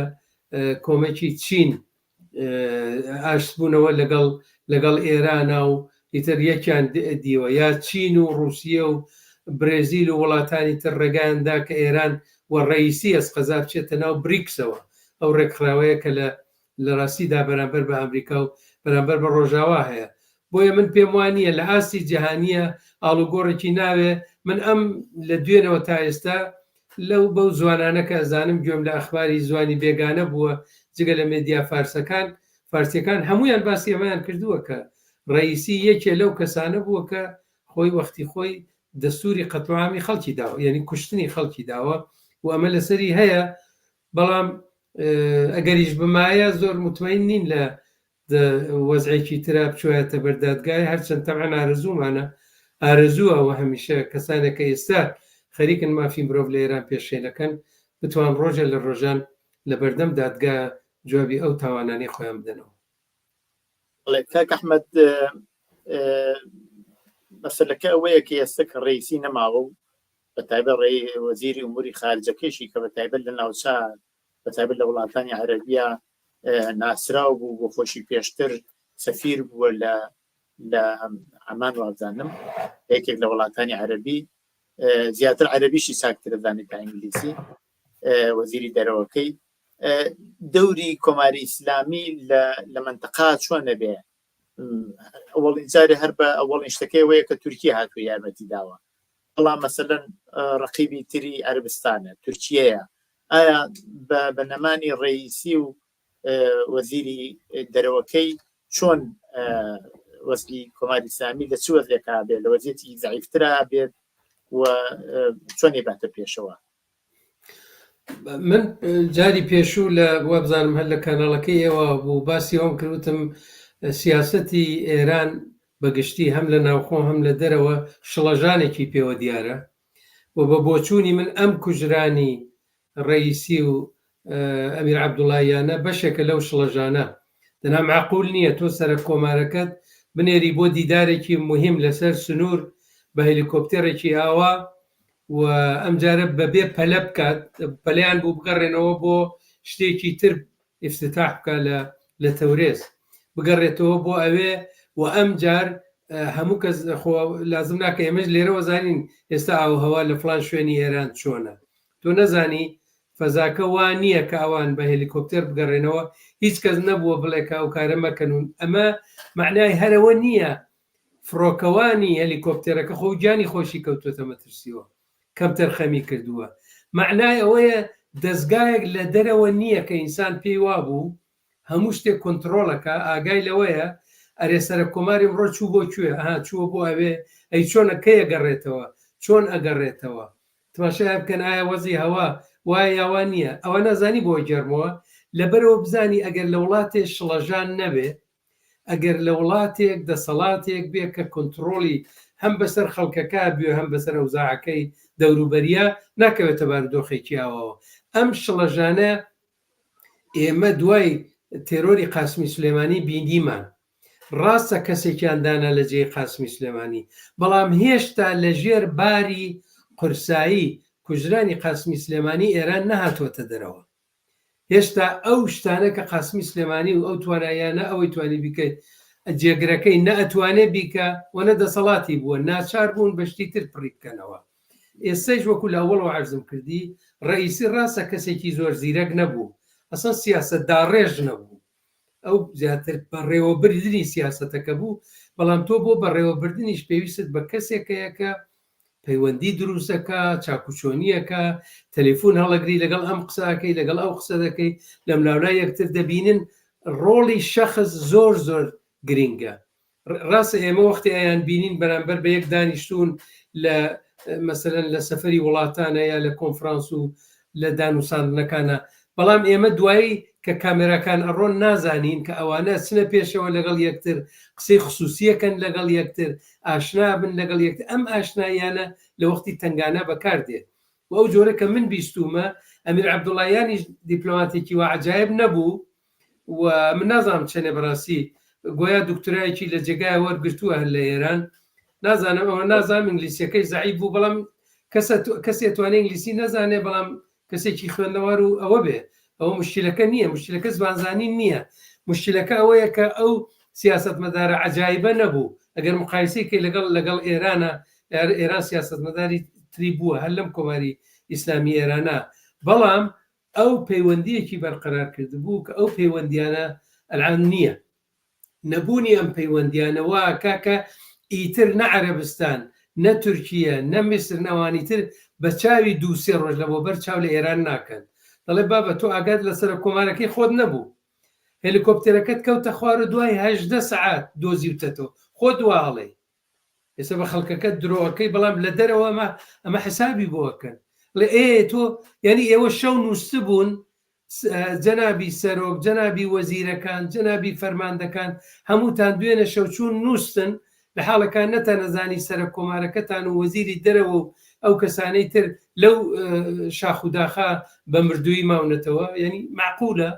کۆمەکی چین ئاشتبوونەوە لەگەڵ لەگەڵ ئێرانا و ئیتر یەکیان دیوە یا چین و ڕوسیە و برێزیل و وڵاتانی تر ڕێگایان دا کە ئێران و ڕەیسی ئەسقەزا بچێتە ناو بریکسەوە ئەو ڕێکخراوەیە کە لە لە ڕاستیدا بەرامبەر بە ئەمریکا و بەرامبەر بە ڕۆژاوا هەیە بۆیە من پێم وا نییە لە ئاستی جیهانیە ئاڵوگۆڕێکی ناوێ من ئەم لە دوێنەوە تا ئێستا لەو بەو زوانانە کە ئەزانم گوێم لە ئەخباری زوانی بێگانە بووە جگە لە مێدیا فارسەکان فارسیەکان هەموویان باسی ئەمەیان کردووە کە ڕەئیسی یەکێ لەو کەسانە بووە کە خۆی وەختی خۆی دەستوری قەتڵ و عامی خەڵکی داوە یعنی کوشتنی خەڵکی داوە و ئەمە لەسەری هەیە بەڵام ئەگەریش بمایە زۆر متمەین نین لە وەزعێکی ترا بچوایەتە بەر دادگای هەرچەند تەبعەن ئارەزوومانە ئارەزووە و هەمیشە کەسانێک کە ئێستا خەریکن مافی مرۆڤ لە ئێران پێشێلەکەن بتوان ڕۆژێ لە ڕۆژان لە بەردەم دادگا جوابی ئەو تاوانانەی خۆیان بدەنەوە. بەڵێ کاک ئەحمەد مەسەلەکە ئەوەیە کە ئێستا کە ڕئیسی نەماوە و بە تایبەت ڕێی وەزیری ئوموری خارجەکەیشی کە بە تایبەت لە ناوچە بە تایبەت لە وڵاتانی عەرەبیە ناسراو بوو بۆ خۆشی پێشتر سەفیر بووە لە لە عەمان وابزانم یەکێک لە وڵاتانی عەرەبی زیاتر عەرەبیشی چاکترە زانێت تا ئینگلیزی وەزیری دەرەوەکەی دەوری کۆماری ئیسلامی لە منتەقا چۆن نەبێ ئەوەڵین جارێ هەر بە ئەوەڵین شتەکەی وەیە کە تورکیا هاتوو یارمەتی داوە بەڵام مەسەلەن ڕقیبی تری عەربستانە تورکیەیە ئایا بە نەمانی ڕئیسی و وەزیری دەرەوەکەی چۆن وەزی کۆماری ئیسلامی لە چ وەزێکا بێت لە وەزیەتی زەعیفترا بێت و چۆنی باتە پێشەوە من جاری پێشوو لە وابزانم هەر لە کاناڵەکەی ئێوە بوو باسی ئەوم کرد وتم سیاسەتی ئێران بەگشتی هەم لە ناوخۆ هەم لە دەرەوە شڵەژانێکی پێوە دیارە و بە بۆچوونی من ئەم کوژرانی ڕەئیسی و ئەمیر عەبدوڵاییانە بەشێکە لەو شڵەژانە. دەنا مەعقول نییە تۆ سەرەک کۆمارەکەت بنێری بۆ دیدارێکی موهیم لەسەر سنوور بە هەلیکۆپتێڕێکی ئاوا و ئەمجارە بەبێ پەلە بکات، پەلەیان بوو بگەڕێنەوە بۆ شتێکی تر ئیفتتاح بکا لە لە تەورێز بگەڕێتەوە بۆ ئەوێ و ئەمجار هەموو کەس خۆ لازم ناکە ئێمەش لێرەوە زانین ئێستا ئاوهەوا لە فڵان شوێنی ئێران چۆنە تۆ نەزانی فەزاکە وا نییە کە ئەوان بە هێلیکۆپتەر بگەڕێنەوە هیچ کەس نەبووە بڵێ کە ئەو کارە مەکەن و ئەمە مەعنای هەرەوە نییە فڕۆکەوانی هێلیکۆپتەرەکە خۆ گیانی خۆشی کەوتووەتە مەترسیەوە کەمتەرخەمی کردووە مەعنای ئەوەیە دەزگایەک لە دەرەوە نییە کە ئینسان پێی وابوو هەموو شتێک کۆنتڕۆڵەکە ئاگای لەوەیە ئەرێ سەرەک کۆمار ئمڕۆ چوو بۆ کوێ ئەها چووە بۆ ئەوێ ئەی چۆنە کەی ئەگەڕێتەوە چۆن ئەگەڕێتەوە تماشای بکەن ئایا وەزی هەوا وایە یا وا نییە ئەوە نازانی بۆ گێڕمەوە لەبەرەوە بزانی ئەگەر لە وڵاتێ شڵەژان نەبێ ئەگەر لە وڵاتێک دەسەڵاتێک بێ کە کونتڕۆڵی هەم بەسەر خەڵکەکە بێ هەم بەسەر ئەوزاعەکەی دەوروبەریا ناکەوێتە بارودۆخێکی ئاواوە ئەم شڵەژانە ئێمە دوای تێرۆری قاسمی سولێمانی بینیمان ڕاستە کەسێکیان دانا لە جێی قاسمی سلێمانی بەڵام هێشتا لە ژێر باری قورسایی کوژرانی قاسمی سلێمانی ئێران نەهاتووەتە دەرەوە هێشتا ئەو شتانە کە قاسمی سلێمانی و ئەو تواناییانە ئەوەی توانی بیکەیت جێگرەکەی نە ئەتوانێ بیکە و نە دەسەڵاتی بووە ناچار بوون بە شتی تر پڕی بکەنەوە ئێستەیش وەکو لە ئەوەڵەوە عەرزم کردی ڕەئیسی ڕاستە کەسێکی زۆر زیرەک نەبوو ئەسڵەن سیاسەت داڕێژ نەبوو ئەو زیاتر بەڕێوەبردنی سیاسەتەکە بوو بەڵام تۆ بۆ بەڕێوەبردنیش پێویستت بە کەسێک هەیە کە پەیوەندی دروستەکە چاکوچۆنیەکە تەلەفۆن هەڵەگری لەگەڵ ئەم قسەکەی لەگەڵ ئەو قسە دەکەی لەم لاولا یەکتر دەبینن ڕۆڵی شەخص زۆر زۆر گرنگە ڕاستە ئێمە وەختی ئەیان بینین بەرامبەر بە یەک دانیشتوون لە مەسەلەن لە سەفەری وڵاتانە یا لە کۆنفرانس و لە دانوساندنەکانە بەڵام ئێمە دوایی کە کامێراکان ئەڕۆن نازانین کە ئەوانە چنە پێشەوە لەگەڵ یەکتر قسەی خسوسیەکەن لەگەڵ یەکتر ئاشنا بن لەگەڵ یەکتر ئەم ئاشناییانە لە وەختی تەنگانە بەکار دێت و ئەو جۆرە کە من بیستومە ئەمیر عەبدوڵایانیش دیپلۆماتێکی وا عەجایب نەبوو و من نازانم چەنێ بەڕاستی گۆیا دکتۆرایەکی لە جێگای وەرگرتووە هەر لە ئێران نازانم ئەوە نازانم ئینگلیسیەکەی زەعیف بوو بەڵام کەسە کەسێ توانێ ئینگلیسی نەزانێ بەڵام کەسێکی خوێندەوار و ئەوە بێ ئەوە مشکلەکە نییە مشکلەکە زمانزانین نییە مشکلەکە ئەوەیە کە ئەو سیاستمەدارە عجایبە نەبوو ئەگەر مقایسەی لەگەڵ لەگەڵ ئێرانە ئێران سیاستمەداری تری بووە هەر لەم کۆماری ئیسلامی ئێرانە بەڵام ئەو پەیوەندییەکی بەرقەرار کردبوو کە ئەو پەیوەندیانە ئەلعان نییە. نەبوونی ئەم پەیوەندیانە وا ئەکا کە ئیتر نە عەرەبستان، نە تورکیە، نە میسر، نە ئەوانی تر بە چاوی دوو سێ ڕۆژ لەمەوبەر چاو لە ئێران ناکەن. دەڵێ بابە تۆ ئاگات لە سەرۆک کۆمارەکەی خۆت نەبوو. هێلیکۆپتێرەکەت کەوتە خوار و دوای 18 سەعات دۆزیوتەتەوە. خۆت وا ئەڵێی. ئێستا بە خەڵکەکە درۆ ئەکەی بەڵام لە دەرەوە ئەمە ئەمە حسابی بۆ ئەکەن. ئەڵێ ئێ تۆ یانی ئێوە شەو نووستبوون جەنابی سەرۆک، جەنابی وەزیرەکان، جەنابی فەرماندەکان، هەمووتان دوێنێ شەو چوون نووستن، لە حاڵێکا نەتانەزانی سەرەک کۆمارەکەتان و وەزیری دەرەوە و ئەو کەسانەی تر لەو شاخ و داخە بە مردوویی ماونەتەوە، یانی مەعقولە؟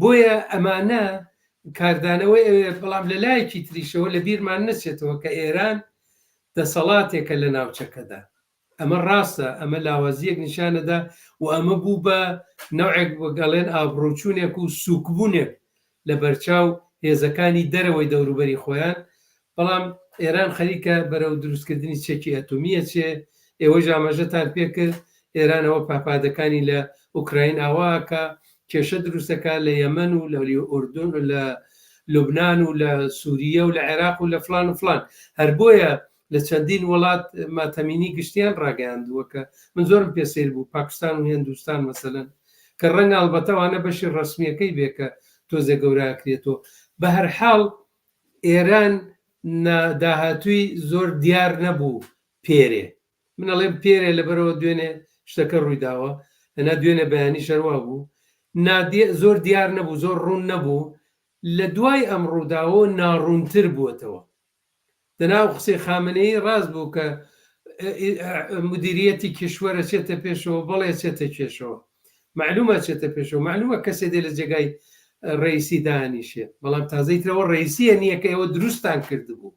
بۆیە ئەمانە کاردانەوەی ئەوێ، بەڵام لە لایەکی تریشەوە لە بیرمان نەچێتەوە کە ئێران دەسەڵاتێکە لە ناوچەکەدا. ئەمە ڕاستە، ئەمە لاوازییەک نیشانەدا و ئەمە بوو بە نەوعێک گەڵێن ئابڕووچوونێک و سووکبوونێک لە بەرچاو هێزەکانی دەرەوەی دەوروبەری خۆیان، بەڵام ئێران خەریکە بەرەو دروستکردنی چەکی ئەتۆمی ئەچێ، ئێوەیش ئاماژەتان پێکرد، ئێران ئەوە پەهپادەکانی لە ئوکراین ئاوا ئەکا، کێشە دروست ئەکا لە یەمەن و لە ئوردون لە لوبنان و لە سوریە و لە عێراق و لە فڵان و فڵان، هەر بۆیە لە چەندین وڵات ماتەمینی گشتیان ڕاگەیاندووە کە من زۆرم پێ سەیر بوو پاکستان و هێندوستان مەسەلەن کە ڕەنگە ئەڵبەتە ئەوانە بەشی ڕەسمیەکەی بێ کە تۆزێ گەورە ئەکرێتەوە بە هەرحاڵ ئێران نا داهاتووی زۆر دیار نەبوو پێرێ من ئەڵێم پێرێ لەبەرەوە دوێنێ شتەکە ڕووی داوە ئەنا دوێنێ بەیانی شەروا بوو زۆر دیار نەبوو زۆر ڕوون نەبوو لە دوای ئەم ڕووداوە ناڕوونتر بووەتەوە دەنا ئەو قسەی خامنەیی ڕاست بوو کە مدیریەتی کیشوەر ئەچێتە پێشەوە بەڵێ ئەچێتە کێشەوە معلومە ئەچێتە پێشەوە معلومە کەسێ دێ لە جێگای ڕئیسی دانیشێ بەڵام تازەی ترەوە ڕئیسیە نییە کە ئێوە دروستان کردبوو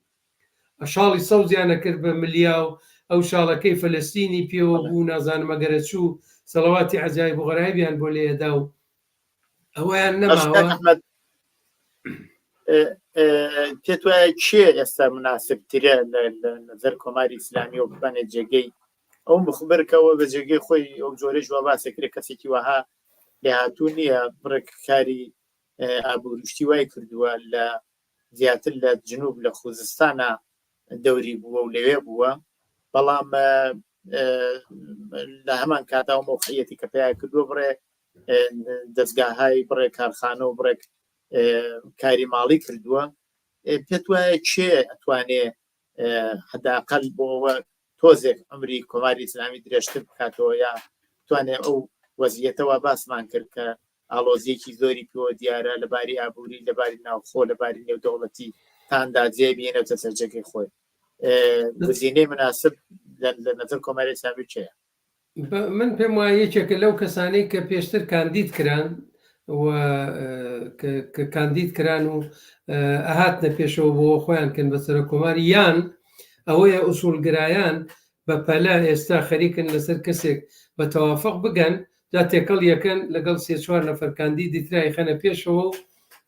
شاڵی سەوزیانە کرد بە ملیا و ئەو شاڵەکەی فەلەستینی پێوە بوو نازانم ئەگەرە چوو سەڵەواتی عەجایب و غەرایبیان بۆ لێدا و ئەوەیان نەماوە. پێت وایە کێ ئێستا مناسبترە لە نظر کۆماری ئیسلامی و بتوانێت جێگەی ئەو مخبرکەوە بە جێگەی خۆی ئەو جۆرەی وا باسەکرێ کەسێکی وەها لێهاتوو نییە بڕێک کاری ئابووریشتی وای کردووە لە زیاتر لە جنوب لە خوزستانە دەوری بووە و لەوێ بووە بەڵام لە هەمان کاتا و مەوقعیەتی کە پیا کردووە بڕێ دەستگاهای بڕێک کارخانە و بڕێک کاری ماڵی کردووە پێت وایە کێ ئەتوانێ حداقل بۆ ئەوە تۆزێک عمری کۆماری ئیسلامی درێژتر بکاتەوە یا توانێ ئەو وەزیەتەوە باسمان کرد کە ئاڵۆزیەکی زۆری پێوە دیارە لەباری ئابووری لەباری ناوخۆ لەباری نێودەوڵەتی تاندا جێ بێنێتە سەرجەکەی خۆی گزینەی مناسب لە نظر کۆماری ئیسلامی چێە من پێم وایە یەکێکە لەو کەسانەی کە پێشتر کاندید کران و کە کاندید کران و ئەهاتنە پێشەوە بۆ خۆیان کەن بە سەرۆک کۆمار یان ئەوەیە ئوسوڵگرایان بە پەلە ئێستا خەریکن لەسەر کەسێک بە تەوافق بگەن جا تێکەڵ یەکەن لەگەڵ سێ چوار نەفەر کاندیدی ترای خەنە پێشەوە و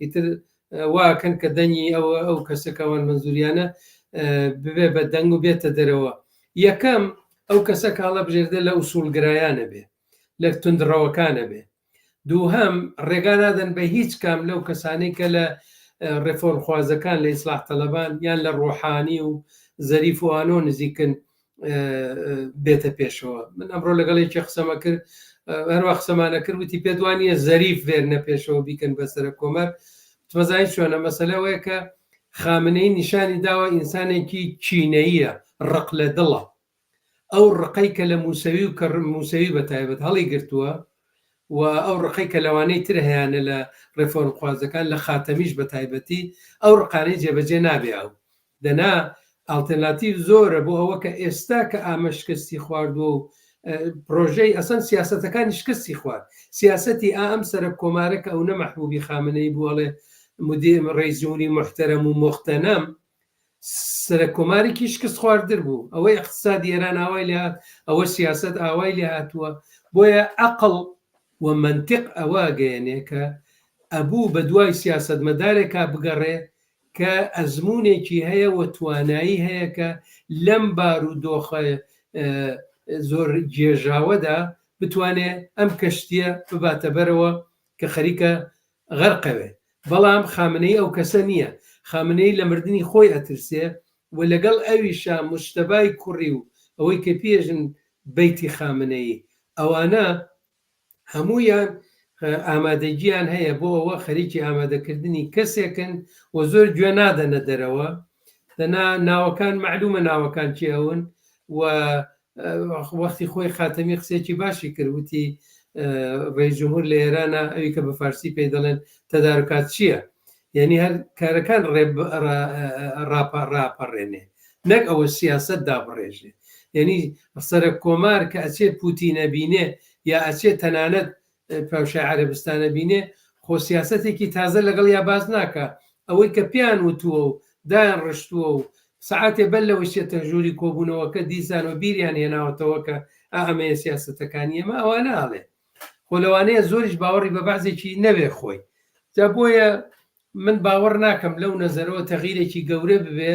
ئیتر واکەن کە دەنگی ئەو ئەو کەسە کە ئەوان مەنزوریانە ببێ بە دەنگ و بێتە دەرەوە یەکەم ئەو کەسە کە هەڵەبژێردە لە ئوسوڵگرایانە بێ لە توندڕەوەکانە بێ دووهەم ڕێگا نادەن بە هیچ کام لەو کەسانەی کە لە ڕێفۆرمخوازەکان لە ئیسلاح تەلەبان یان لە ڕۆحانی و زەریف و ئانۆ نزیکن بێتە پێشەوە من ئەمڕۆ لەگەڵ یەکێ قسەمە کرد هەروە قسەمانە کرد وتی پێت وانە زەریف بێرنە پێشەوە بیکەن بە سەرە کۆمار تمەزای چۆنە مەسەلەوەیە کە خامنەی نیشانی داوە ئینسانێکی چینەیە ڕق لە دڵە ئەو ڕقەی کە لە موسەوی و کە موسەوی بە تایبەت هەڵی گرتووە و ئەو ڕقەی کە لەوانەی تر هەیانە لە ڕێفۆرمخوازەکان لە خاتەمیش بە تایبەتی ئەو ڕقانەی جێبەجێ نابێ ئەو دەنا ئاڵتەرناتیڤ زۆرە بۆ ئەوە کە ئێستا کە ئامە شکستی خواردووە و پرۆژەی ئەسەن سیاسەتەکانی شکستی خوارد سیاسەتی ئا ئەم سەرەک کۆمارە کە ئەو نە مەحبوبی خامنەی بوو ئەڵێ مدیر ڕئیس جمهوری محترم و مغتنم سەرەک کۆمارێکی شکست خواردر بوو ئەوەی اقتصادی ئێران ئاوای لێ هات ئەوە سیاسەت ئاوای لێ هاتووە بۆیە عەقڵ و مەنتق ئەوە گەیەنێ کە ئەبوو بە دوای سیاسەتمەدارێکا بگەڕێ کە ئەزموونێکی هەیە و توانایی هەیە کە لەم بارودۆخە زۆر گێژاوەدا بتوانێ ئەم کەشتییە بباتە بەرەوە کە خەریکە غەرقەوێ. بەڵام خامنەیی ئەو کەسە نییە. خامنەیی لە مردنی خۆی ئەترسێ و لەگەڵ ئەویشا موجتەبای کوڕی و ئەوەی کە پێژن بەیتی خامنەیی ئەوانە هەموویان ئامادەگیان هەیە بۆ ئەوە خەریکی ئامادەکردنی کەسێکن و زۆر گوێ نادەنە دەرەوە دەنا ناوەکان معلومە ناوەکان کێ ئەون و وەختی خۆی خاتەمی قسێکی باشی کرد وتی ڕێی جمهور لە ئێرانە ئەوی کە بە فارسی پێی دەڵێن تەدارکات چییە؟ یعنی هەر کارەکان ڕاپەڕێنێ نەک ئەوە سیاست دابڕێژێ یعنی سەرەک کۆمار کە ئەچێ پوتینە بینێ یا ئەچێ تەنانەت پاشای عەرەبستانە بینێ خۆ سیاسەتێکی تازە لەگەڵ یا باس ناکا ئەوەی کە پێیان وتووە و دایان ڕشتووە و سەعاتێ بەر لەوەی چێتە ژووری کۆبوونەوەکە دیسان و بیریان هێناوەتەوە کە ئا ئەمەیە سیاسەتەکانی ئێمە ئەوانە ئەڵێ خۆ لەوانەیە زۆریش باوەڕی بە بەعزێکی نەبێ خۆی جا بۆیە من باوەڕ ناکەم لەو نەزەرەوە تەغیرێکی گەورە ببێ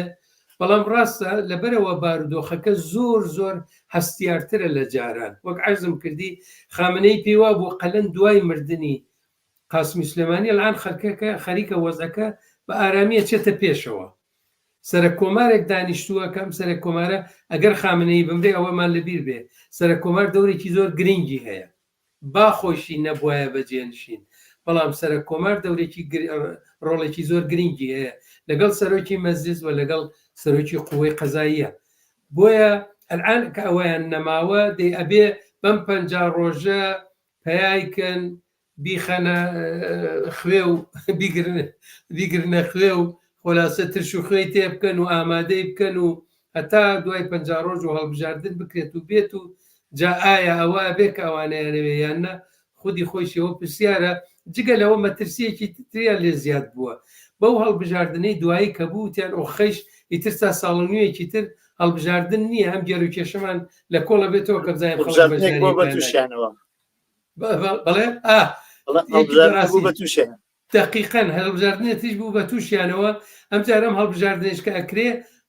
بەڵام ڕاستە لەبەرەوە بارودۆخەکە زۆر زۆر هەستیارترە لە جاران وەک عەرزم کردی خامنەی پێی وابوو قەلەن دوای مردنی قاسمی سلێمانی الان خەلکەکە خەریکە وەزعەکە بە ئارامی ئەچێتە پێشەوە سەرەک کۆمارێک دانیشتووە کە ئەم سەرەک کۆمارە ئەگەر خامنەیی بمرێ ئەوەمان لەبیر بێ سەرەک کۆمار دەورێکی زۆر گرنگی هەیە با خۆیشی نەبوایە بە جێنشین بەڵام سەرەک کۆمار دەورێکی ڕۆڵێکی زۆر گرنگی هەیە لەگەڵ سەرۆکی مەجلس و لەگەڵ سەرۆکی قوەی قەزاییە بۆیە ئەلعان کە ئەوەیان نەماوە دەی ئەبێ بەم 50 ڕۆژە پەیای کەن بیخەنە خوێ و بیگرنە خوێ و خۆلاسە ترش و خوێی تێ بکەن و ئامادەی بکەن و هەتا دوای پ ڕۆژ و هەڵبژاردن بکرێت و بێت و جا ئایا ئەوە بێ کە ئەوانەیانەوێ یان نە خودی خۆیشەوە پرسیارە جگە لەوە مەترسیەکی تریان لێ زیاد بووە بەو هەڵبژاردنەی دوایی کە بوو وتیان ئۆخەیش ئیتر تا ساڵ و نوێیەکی تر هەڵبژاردن نییە ئەم گێر و کێشەمان لە کۆڵە بێتەوە کە بزانین خەڵک هەڵبژاردنێک بەشداری بۆ بە بکەن. تووشیانەوە بەڵێ ئا بەڵێ یەکی هەڵبژاردن بەڕاستی بوو بە تووشیان دەقیقەن هەڵبژاردنێتیش بوو بە تووشیانەوە ئەمجار ئەم هەڵبژاردنێش کە ئەکرێ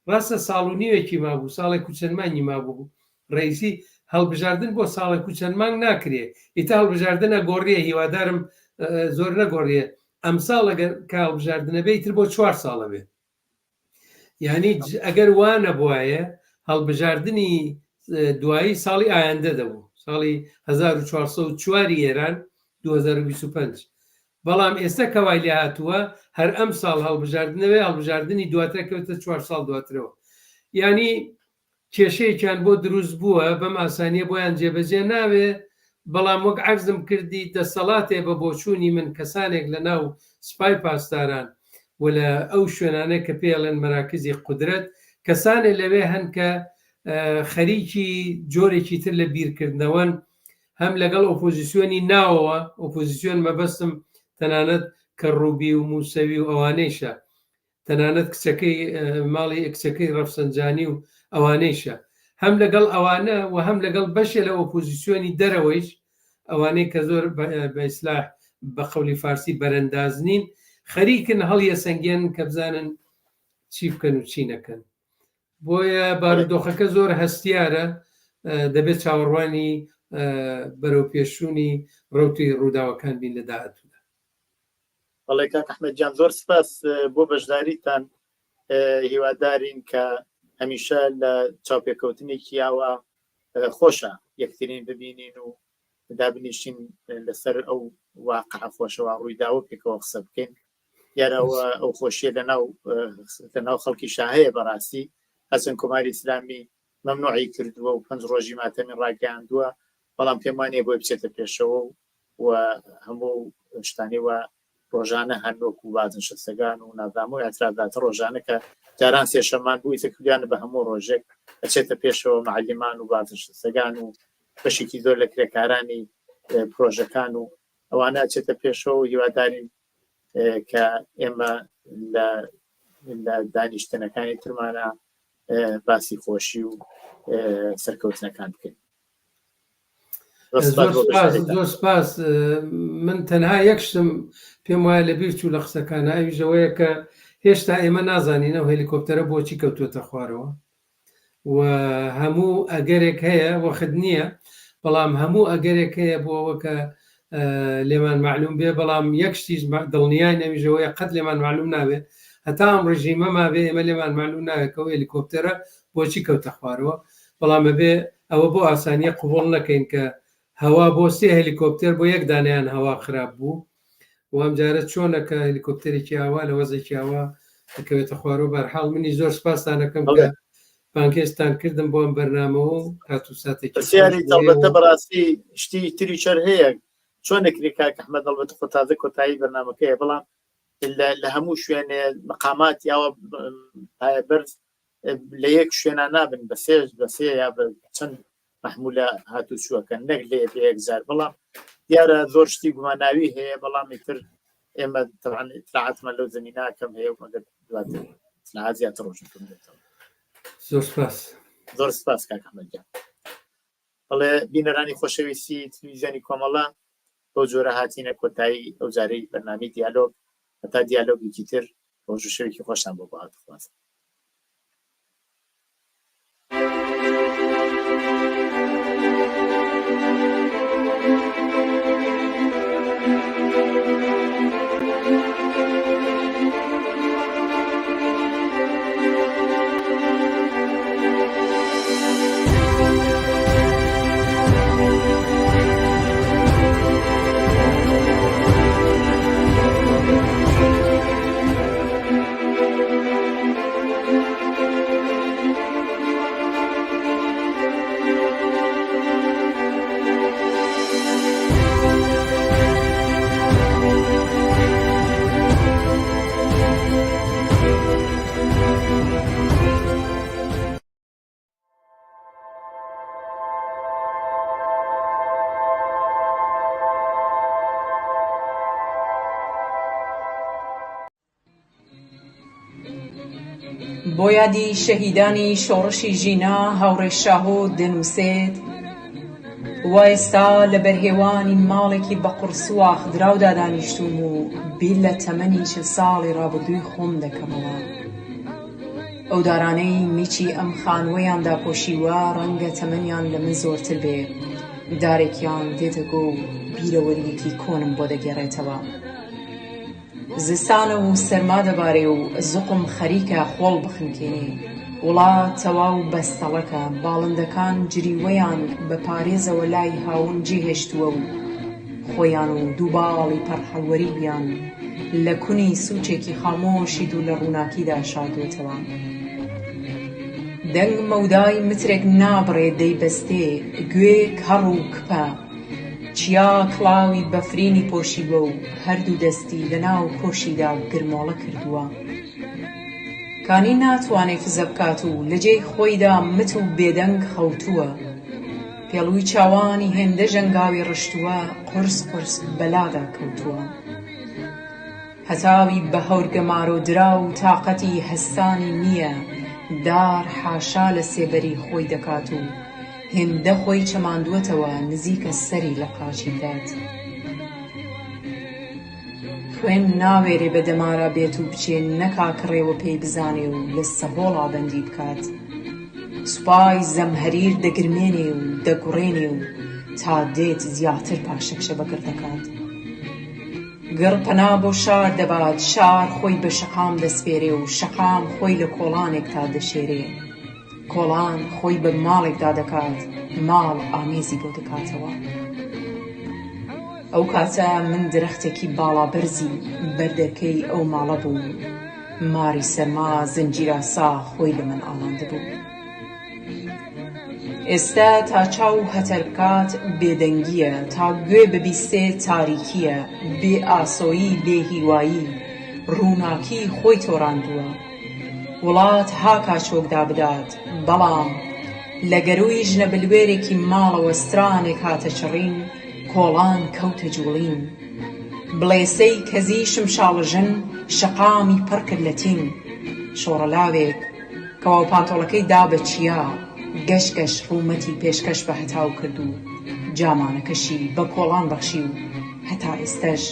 ڕاستە ساڵ و نیوێکی مابوو ساڵێک و چەند مانگی مابوو ڕئیسی هەڵبژاردن بۆ ساڵێک و چەند مانگ ناکرێ ئیتا هەڵبژاردن ئەگۆڕیە هیوادارم زۆر نەگۆڕیە ئەمساڵ ئەگەر کە هەڵبژاردنە بێ ئیتر بۆ چوار ساڵە بێ یعنی ئەگەر وا نەبوایە هەڵبژاردنی دوایی ساڵی ئایندە دەبوو ساڵی 1404 ئێران 2025 بەڵام ئێستا کەوای لێ هاتووە هەر ئەم ساڵ هەڵبژاردنەوەی هەڵبژاردنی دواترە کەوتە چوار ساڵ دواترەوە یعنی کێشەیەکیان بۆ دروست بووە بەم ئاسانیە بۆیان جێبەجێ ناوێ، بەڵام وەک عەرزم کردی دەسەڵاتێ بە بۆچوونی من کەسانێک لە ناو سپای پاسداران و لە ئەو شوێنانە کە پێی ئەڵێن مەراکزی قودرەت کەسانێ لەوێ هەن کە خەریکی جۆرێکی تر لە بیرکردنەوەن هەم لەگەڵ ئۆپۆزیسیۆنی ناوەوە، ئۆپۆزیسیۆن مەبەستم تەنانەت کەڕوبی و موسەوی و ئەوانەیشە، تەنانەت کچەکەی ماڵی کچەکەی ڕەفسەنجانی و ئەوانەیشە هەم لەگەڵ ئەوانە و هەم لەگەڵ بەشێ لە ئۆپۆزیسیۆنی دەرەوەیش ئەوانەی کە زۆر بە ئیسلاح بە قەولی فارسی بەرەنداز نین خەریکن هەڵیەسەنگێن کە بزانن چی بکەن و چی نەکەن بۆیە بارودۆخەکە زۆر هەستیارە دەبێت چاوەڕوانی بەرەو پێشوونی ڕوتی ڕووداوەکان بین لە داهاتوودا. بەڵێ کاک ئەحمەد گیان زۆر سپاس بۆ بەشداریتان هیوادارین کە هەمیشە لە چاوپێکەوتنێکی یاوە خۆشە یەکترین ببینین و دابنیشین لەسەر ئەو واقع خۆشەوە ڕوویداوە پێکەوە قسە بکەین دیارەوە ئەو خۆشیە لە ناو لە ناو خەڵکی شاهەیە بەڕاستی هەچەند کۆماری ئیسلامی مەمنوعی کردووە و پنج ڕۆژی ماتەمی ڕاگەیاندووە بەڵام پێم وانە بۆی بچێتە پێشەوە و و هەموو شتانی وە ڕۆژانە هەن وەکو بازن شەسەگان و نازام و اعتراضات ڕۆژانە کە جاران سێشەمان بوو ئیتر کردیانە بە هەموو ڕۆژێک ئەچێتە پێشەوە معلیمان و بازن شەسەگان و بەشێکی زۆر لە کرێکارانی پرۆژەکان و ئەوانە ئەچێتە پێشەوە و هیوادارین کە ئێمە لە لە دانیشتنەکانی ترمانە باسی خۆشی و سەرکەوتنەکان بکەین. زۆر سپاس من تەنها یەک شتم پێم وایە لە بیر چوو لە قسەکانە ئەویش ئەوەیە کە هێشتا ئێمە نازانین ئەو هێلیکۆپتەرە بۆچی کەوتووەتە خوارەوە و هەموو ئەگەرێک هەیە وەخت نییە بەڵام هەموو ئەگەرێک هەیە بۆ ئەوە کە لێمان معلوم بێ بەڵام یەک شتیش دڵنیای نەویژەوەیە قەت لێمان معلوم نابێت هەتا ئەم ڕژیمە مابێ ئێمە لێمان معلوم ناوێت کە ئەو هێلیکۆپتەرە بۆچی کەوتە خوارەوە بەڵام ئەبێ. ئەوە بۆ ئاسانیە قبوڵ نەکەین کە هەوا بۆ سێ هەلیکۆپتەر بۆ یەک دانەیان هەوا خراپ بوو و ئەم جارە چۆنە کە هەلیکۆپتەرێکی ئاوا لە وەزێکی ئاوا دەکەوێتە خوارەوە بەرحاڵ منی زۆر سپاستانەکەم کە بانگهێشتان کردم بۆ ئەم بەرنامەوە و کات و ساتێکی پرسیاری تەڵبەتە بەڕاستی شتی تری چەر هەیە چۆن دەکرێت کاک ئەحمەد ئەڵبەتە خۆ تازە کۆتایی بەرنامەکەیە بەڵام لە هەموو شوێنێ مقامات یاوە پایە بەرز لە یەک شوێنا نابن بە سێ بە سێ یا بە چەند مەحمولە هاتوو چووەکەن نەک لێ بە یەکجار بەڵام دیارە زۆر شتی گوماناوی هەیە بەڵام ئیتر ئێمە طبعا اطلاعاتمان لەو زمینە کەم هەیە و مەگەر دواتر اطلاعات زیاتر ڕۆشن بێتەوە زۆر سپاس زۆر سپاس کاک ئەحمەد گیان بەڵێ بینەرانی خۆشەویستی تلویزیۆنی کۆمەڵە بەو جۆرە هاتینە کۆتایی ئەو جارەی بەرنامەی دیالۆگ هەتا دیالۆگێکی تر ڕۆژ و شەوێکی خۆشتان بۆ بەهات خوازم. بۆ یادی شەهیدانی شۆڕشی ژینا هاوڕێ شاهۆ دەنووسێت، وا ئێستا لە بەرهێوانی ماڵێکی بە قوڕسواخدراودا دانیشتووم و بیر لە تەمەنی 40 ساڵی ڕابردووی خۆم دەکەمەوە. ئەو دارانەی میچی ئەم خانووەیان داپۆشیوە ڕەنگە تەمەنیان لە من زۆرتر بێ، دارێکیان دێتە گۆ و بیرەوەرییەکی کۆنم بۆ دەگێڕێتەوە. زستانە و سەرما دەبارێ و زوقم خەریکە خۆڵ بخنکێنێ. وڵات تەواو بەستەڵەکە، باڵندەکان جریوەیان بە پارێزەوە لای هاون جێهێشتووە و خۆیان و دوو باڵی پەڕهەڵوەریویان لە کونی سوچێکی خامۆشی دوور لە ڕووناکیدا شاردووەتەوە. دەنگ مەودای مترێک نابڕێ دەیبەستێ، گوێ کەڕ و کپە. چیا کڵاوی بەفرینی پۆشیوە و هەردوو دەستی لە ناو کۆشیدا گرمۆڵە کردووە. کانی ناتوانێ فزە بکات و لە جێی خۆیدا مت و بێدەنگ خەوتووە. پێڵووی چاوانی هێندە ژەنگاوی ڕشتووە قورس قورس بەلادا کەوتووە. هەتاوی بە هەور گەمارۆ درا و تاقەتی هەستانی نییە، دار حاشا لە سێبەری خۆی دەکات و هێندە خۆی چەماندووەتەوە نزیکە سەری لە قاچی بدات. خوێن ناوێرێ بە دەمارا بێت و بچێ نەکا کڕێوە پێی بزانێ و لە سەهۆڵا بەندی بکات. سوپای زەمهەریر دەگرمێنێ و دەگوڕێنێ و تا دێت زیاتر پاشەکشە بە گڕ دەکات. گڕ پەنا بۆ شار دەبات، شار خۆی بە شەقام دەسپێرێ و شەقام خۆی لە کۆڵانێکدا دەشێرێ. کۆڵان خۆی بە ماڵێکدا دەکات، ماڵ ئامێزی بۆ دەکاتەوە. ئەو کاتە من درەختێکی باڵابەرزی بەر دەرکەی ئەو ماڵە بووم، ماری سەرما زنجیراسا خۆی لە من ئاڵاندبوو. ئێستە تا چاو هەتەر بکات بێدەنگییە، تا گوێ ببیستێ تاریکییە، بێ ئاسۆیی بێ هیوایی، ڕووناکی خۆی تۆراندووە. وڵات هاکا چۆک دابدات، بەڵام لە گەرووی ژنە بلوێرێکی ماڵەوە سترانێک هاتە چڕین، کۆڵان کەوتە جووڵین. بڵێسەی کەزی شمشاڵەژن شەقامی پڕ کرد لە تین. شۆڕەلاوێک کەواو پانتۆڵەکەی دا بە چیا، گەش گەش ڕوومەتی پێشکەش بە هەتاو کرد و جامانەکەشی بە کۆڵان بەخشی و هەتا ئێستەش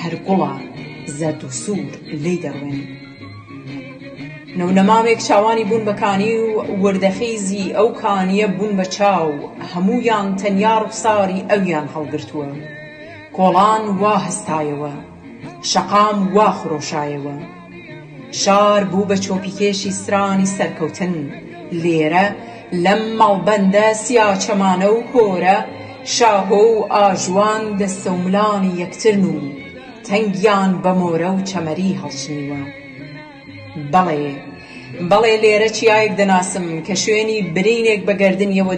هەر گوڵە زەرد و سوور لێی دەڕوێن. نەونەمامێک چاوانی بوون بە کانی و وردەخیزی ئەو کانییە بوون بە چاو، هەموویان تەنیا ڕوخساری ئەویان هەڵگرتووە. کۆڵان وا هەستایەوە، شەقام وا خرۆشایەوە. شار بوو بە چۆپیکێشی سترانی سەرکەوتن. لێرە. لەم مەڵبەندە سیاچەمانە و هۆرە، شاهۆ و ئاژوان دەستەوملانی یەکترن و تەنگیان بە مۆرە و چەمەری هەڵچنیوە. بەڵێ، بەڵێ لێرە چیایەک دەناسم کە شوێنی برینێک بە گەردنیەوە.